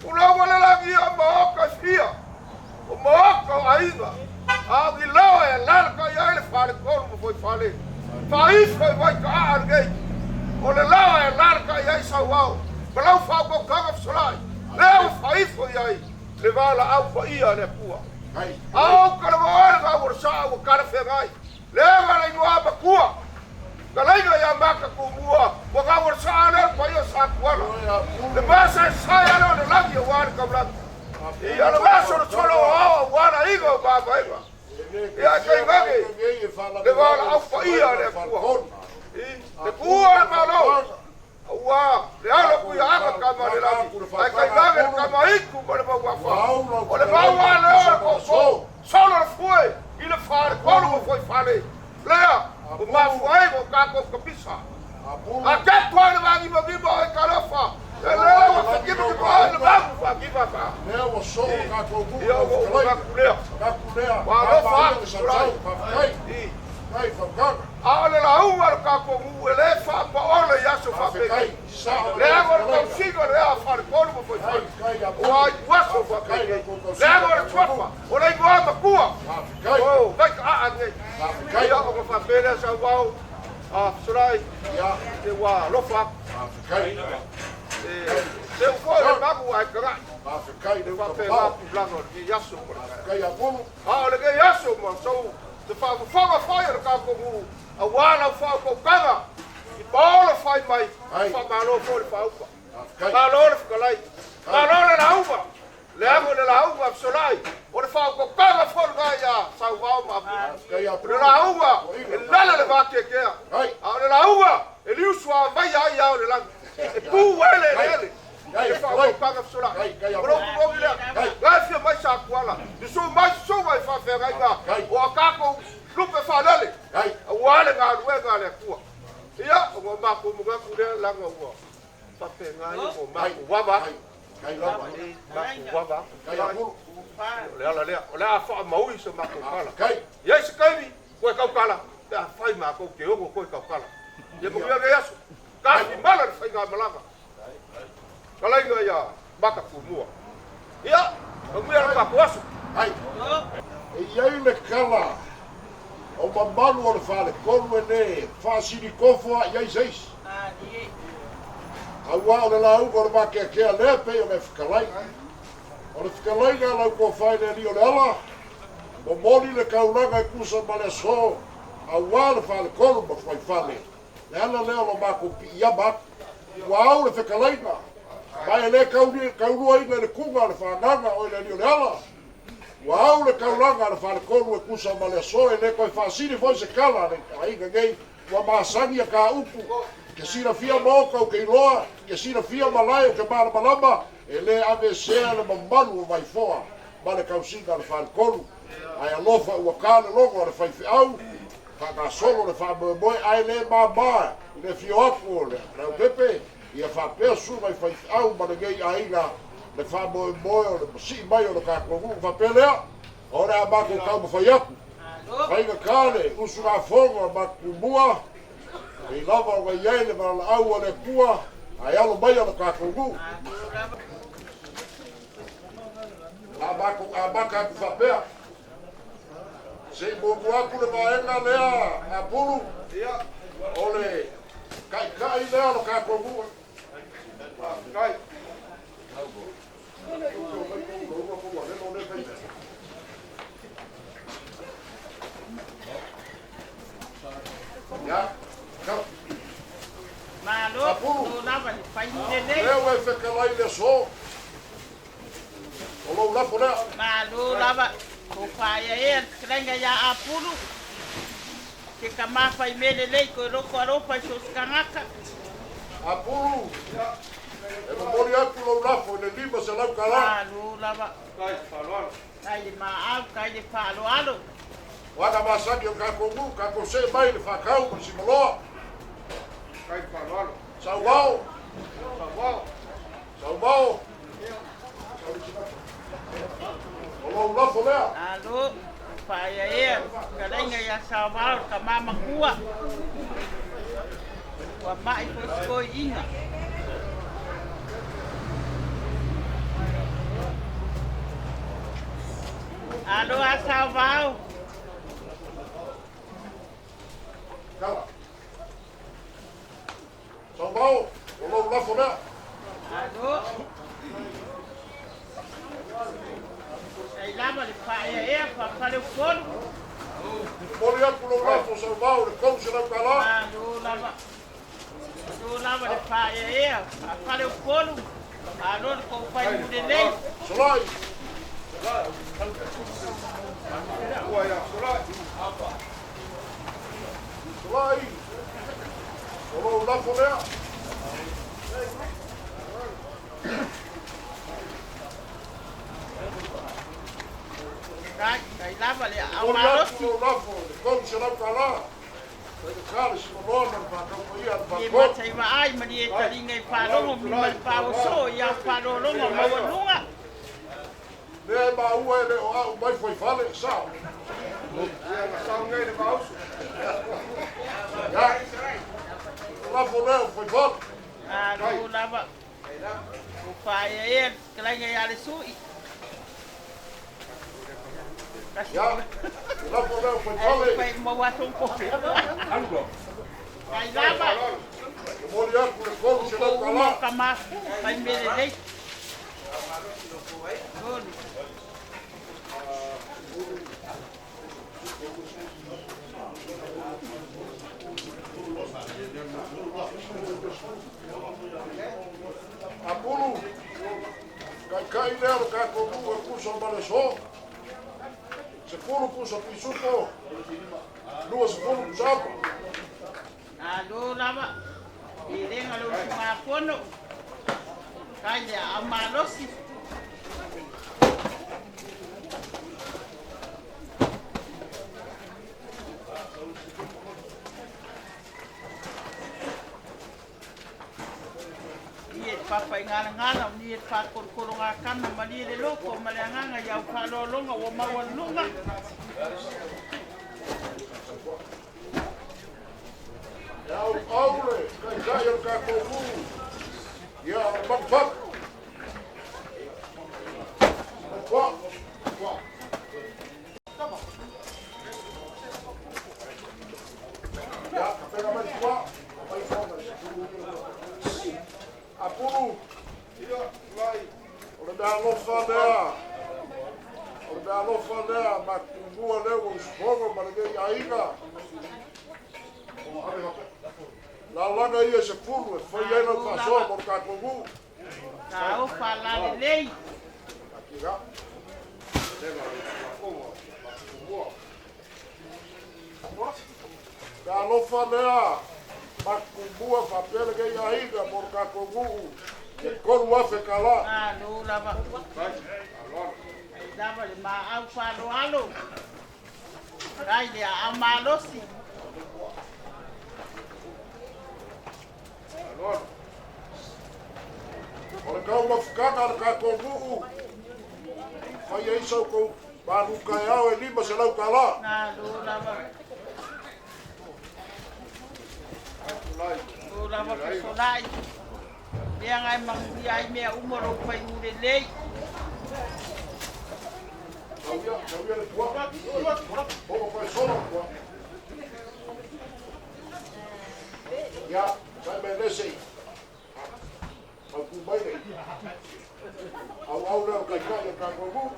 Tulou le lagia o maota e fia, o maota o aiga, a o ni laoa e alalatai ai le faletolu ma Fuaifale. Faaifo i Vaitaa lenei, O le laoa e alalatai ai Sauao ma lau faautautaga fesolai, lea ua faaifo i ai le valaau paia a le Atua. A ou talanoa le gau o le saa ua talafeagai, leaga le igoa matua, talaiga ia Mata Tumua, ua gau o le saa lea o le paia o Satuala. Le masaesae ala o le lagi aua le taulagi. Ia le masolosolo o ao aua le aiga o Mavaega. Ia e tainane le valaau paia a le Atua. I le tuua o le Malo, Aua le alo atu ia Aga tama a le lagi, ae tainane le tama itu ma le maugafa. O le mau a lea o le tootoo, solo le fue i le faletolu o Fuaifale, lea ua mafua ai ona tatou tapisa. A kepo ai le vagimagiма oe talofa, e lea ua fegimagimaai ai le magu fagimaga. Ia ua ou manatu lea, ua alofa atu Sulai. I. A o le lauga a le tatou nuu e le faapaole i aso faapenei. Leaga o le tausiga lea a Faletolu ma Fuaifale, ua ituaso faapenei. Leaga o le suafa, o le igoa matua o Vaitaa'a nei. Ia ona faapea lea Sauvao, a Fesolai, se ua alofa atu. E seu foi le magu ae tagai. E faapena tulaga o lenei aso ma le taeao. A o lenei aso ma sou te faafofoga foi o le tatou nuu aua lau faautautaga i paolo fai mai, faamalo foi le faaupa. Malo le fetalai, malo le lauga, leaga le lauga a Fesolai, o le faautautaga foi lena ia Sauvao ma Apu. O le lauga e lala le vateatea, a o le lauga e liusuavaia ai ao o le lagi, e pu ai le eleele. I le faautautaga fesolai. O lou tulogi lea, la e fia mai Satuala, susu mai susuga i faafeagaiga o a tatou lupe faalele, aua le galuega a le Atua. Ia, ona o matou manatu lea, leaga ua faapena ia o matou vava atu. E matou vava atu, fesolai. O le ala lea, o le a faamaui se matou tala. I ai se taimi, toe tautala, pe afai matou te ono toe tautala. Ia manuia lenei aso. Tafimala le faigamalaga. Talaiga ia Mata Tumua. Ia, manuia le tatou aso. Ai. E i ai le tala o mamalu o le faletolu e le faasilitofo a i ai se isi. Aua o le lauga o le vakeakea lea pei ona e fetalai. O le fetalaiga a lau tofa i le alii o Leala, momoli le taulaga e tusa ma le aso aua le faletolu ma fuaifale. Le ala lea o lo matou piiama atu. Ua au le fetalaiga, ma e le tauluaina i le tuga o le fagaga oe le alii o Leala. Ua au le taulaga a le faletolu e tusa ma le aso, e le toe faasili foi se tala a le aiga nei. Ua masani a ta upu, ke silafia maota ou te iloa, ke silafia malae ou te malamalama, e le aveesea le mamalu o Vaifoa ma le tausiga a le faletolu. Ae alofa ua ta le logo a le faifeau, faagasolo le faamoemoe ae le mama i le afio atu o Leaupepe, ia faapea susuga i faifeau ma lenei aiga le faamoemoe o le masii mai o le tatou nuu. Faapea lea, o le a matou taumafai atu, faigata le usugafono a Matutumua, pei lava ona i ai le valaau a le Atua, ae alo mai o le tatou nuu. A matou amata atu faapea, se i muamua atu le vaega lea a Pulu, o le taitai lea o le tatou nuu. Faafetai. Ia, kau. Malo, A Pulu, o lava le fai lelei. lea ua e fetalai i le aso, o lou lafo lea. Malo lava, o whaea ea le fetalaiga ia Apulu, ke ka mafai me lelei koe loko alofa i so o se tagata. A Pulu, e momoli atu lou lafo i le $500. Malo lava, kai le maau, kai le faaaloalo. O aga masani o le tatou nuu, tatou see mai i le faatau ma le simoloa. Sauvao, Sauvao, o lou lafo lea. Malo, o whaea ea le fetalaiga ia Saovao le tama matua. Ua mai foi se toeaina. Alo a Saovao. Kala. Saumao, o lou lafo lea. Alo. Ai lava le faaeaea faafaleupolu. Momoli atu lou lafo Saumao i le $300. Malo lava. Malo lava le faaeaea faafaleupolu. Malo le koufai mulelei. Solai. Solai. O lou lafo lea. Ai, ai lava le Momoli atu aumalosi. lou lafo i le $300. Faigata le siloloa ma le faataupaia a le E faatolu. matai vaai ma li e taliga i faalogo mi ma le paoso i au faalologa maualuga. Lea e maua e le o au mai fuaifale, e sao. Ia, o lafo lea o fuaifale. Alo lava. O faaeaea le fetalaiga ia le su'i. Ia, o lafo lea o Ae fuaifale. fai maua atu Ai lava. Momoli atu le O uma $300. ka mafu fai mea lelei. Olu. Apulu, kaikai lea o le tatou nuu e pusa ma le aso. 10 pusa pisupo, 20 pusa apa. Alo lava. Ilega le usugafono. Kai le aumalosi. Ia e papaigalagala o ni e faakolokologakana malie le loko ma le agaga i au faaaloaloga ua maualuga. E au au le kaikai o le tatou nuu. Ia, o le patupatu. Kwa, kwa. Ia, kapega mai kwa. Mai fona. Apulu, o le mea alofa lea. O le mea alofa lea, matumua lea ua usufono ma lenei aiga. Lalaga ia 10 e fai ai lau faasoa mo le tatou nuu. Sa o faalalelei. Ia. Mea alofa lea, matumua faapea lenei aiga mo le tatou nuu. E $3,000. Alo lava. Ai lava le maau faaloalo. Kai le aumalosi. O le taumafukaga a le tatou nuu, fai ai sau kou malukaeao e $500. Alo lava. O lava fesolai. Lea gai manuia ai mea uma lou faiulelei. Tauia, tauia le tua. Oo koe solo tua. Ia, sai me lese i. Au ku mai nei. Au au lea o kaikai o tatou nuu.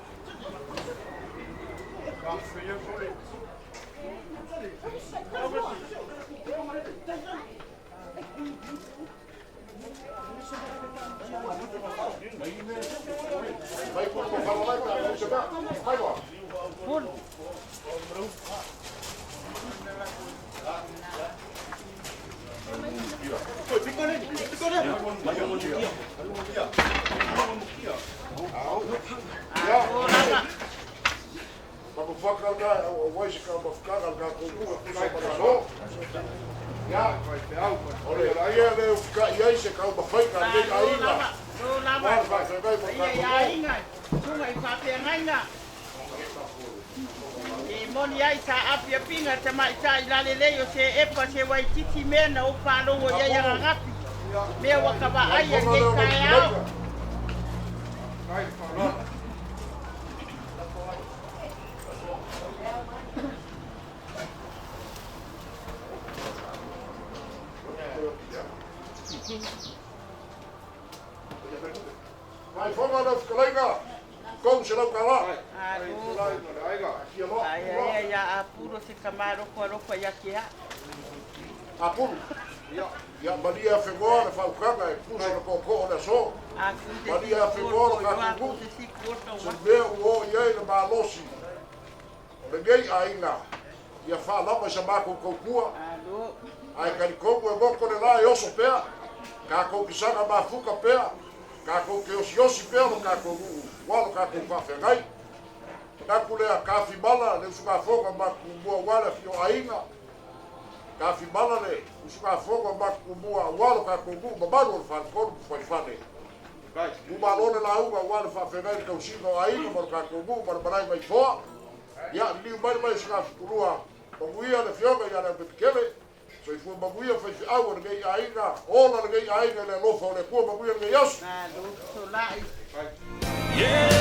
Mai kulu ma falalai pe a mai se mea. Mai loa. Pulu. Ia, Alo lava. Makufaka lena, o wai se kaumafukaga a le tatou nuu e tusa ma le aso. Ia, o le ia le ufika'i ai se kaumafaiga a lenei Alo aiga. lava. Lo lava. Ua le faafeagai mo le Ia tatou ia nuu. aiga. Suga i faafeagaiga. E moni ai sa apiapiga tamaitai lalelei o se epa se waititi mea na ou faalogo i ai agagapi. Mea ua kavaai ai Fono nei lea o lau taeao. fetalaiga. Faifoga lau fetalaiga, $300. Alo. Ai ai ia Apulu se tama loko alofa ia Kea. Apulu. Ia malia afegoa le faukaga e tusa ma tootoo o le aso. Malia afegoa lo tatou nuu. Se mea ua oo i ai le malosi o lenei aiga ia faalava i sa matou tautua. Ae talitonu e goto le la e oso pea, tatou te saga mafuta pea, tatou te osiosi pea lo tatou nuu ua lo tatou faafeagai. Manatu lea tafimala le usugafono a Matutumua aua le afio o aiga, tafimala le usugafono a Matutumua aua lo tatou nuu mamalu o le Faletolu ma Fuaifale. Tumalo le lauga aua le faafeagai i le tausiga o aiga ma lo tatou nuu ma le malae Vaifoa. Ia, liliu mai le vai o Sagaafutulua, manuia le afioga ia Leaupepetele, soifua manuia faifeau o lenei aiga, ola lenei aiga i le alofa o le Atua, manuia lenei aso. Malo solai. Yeah.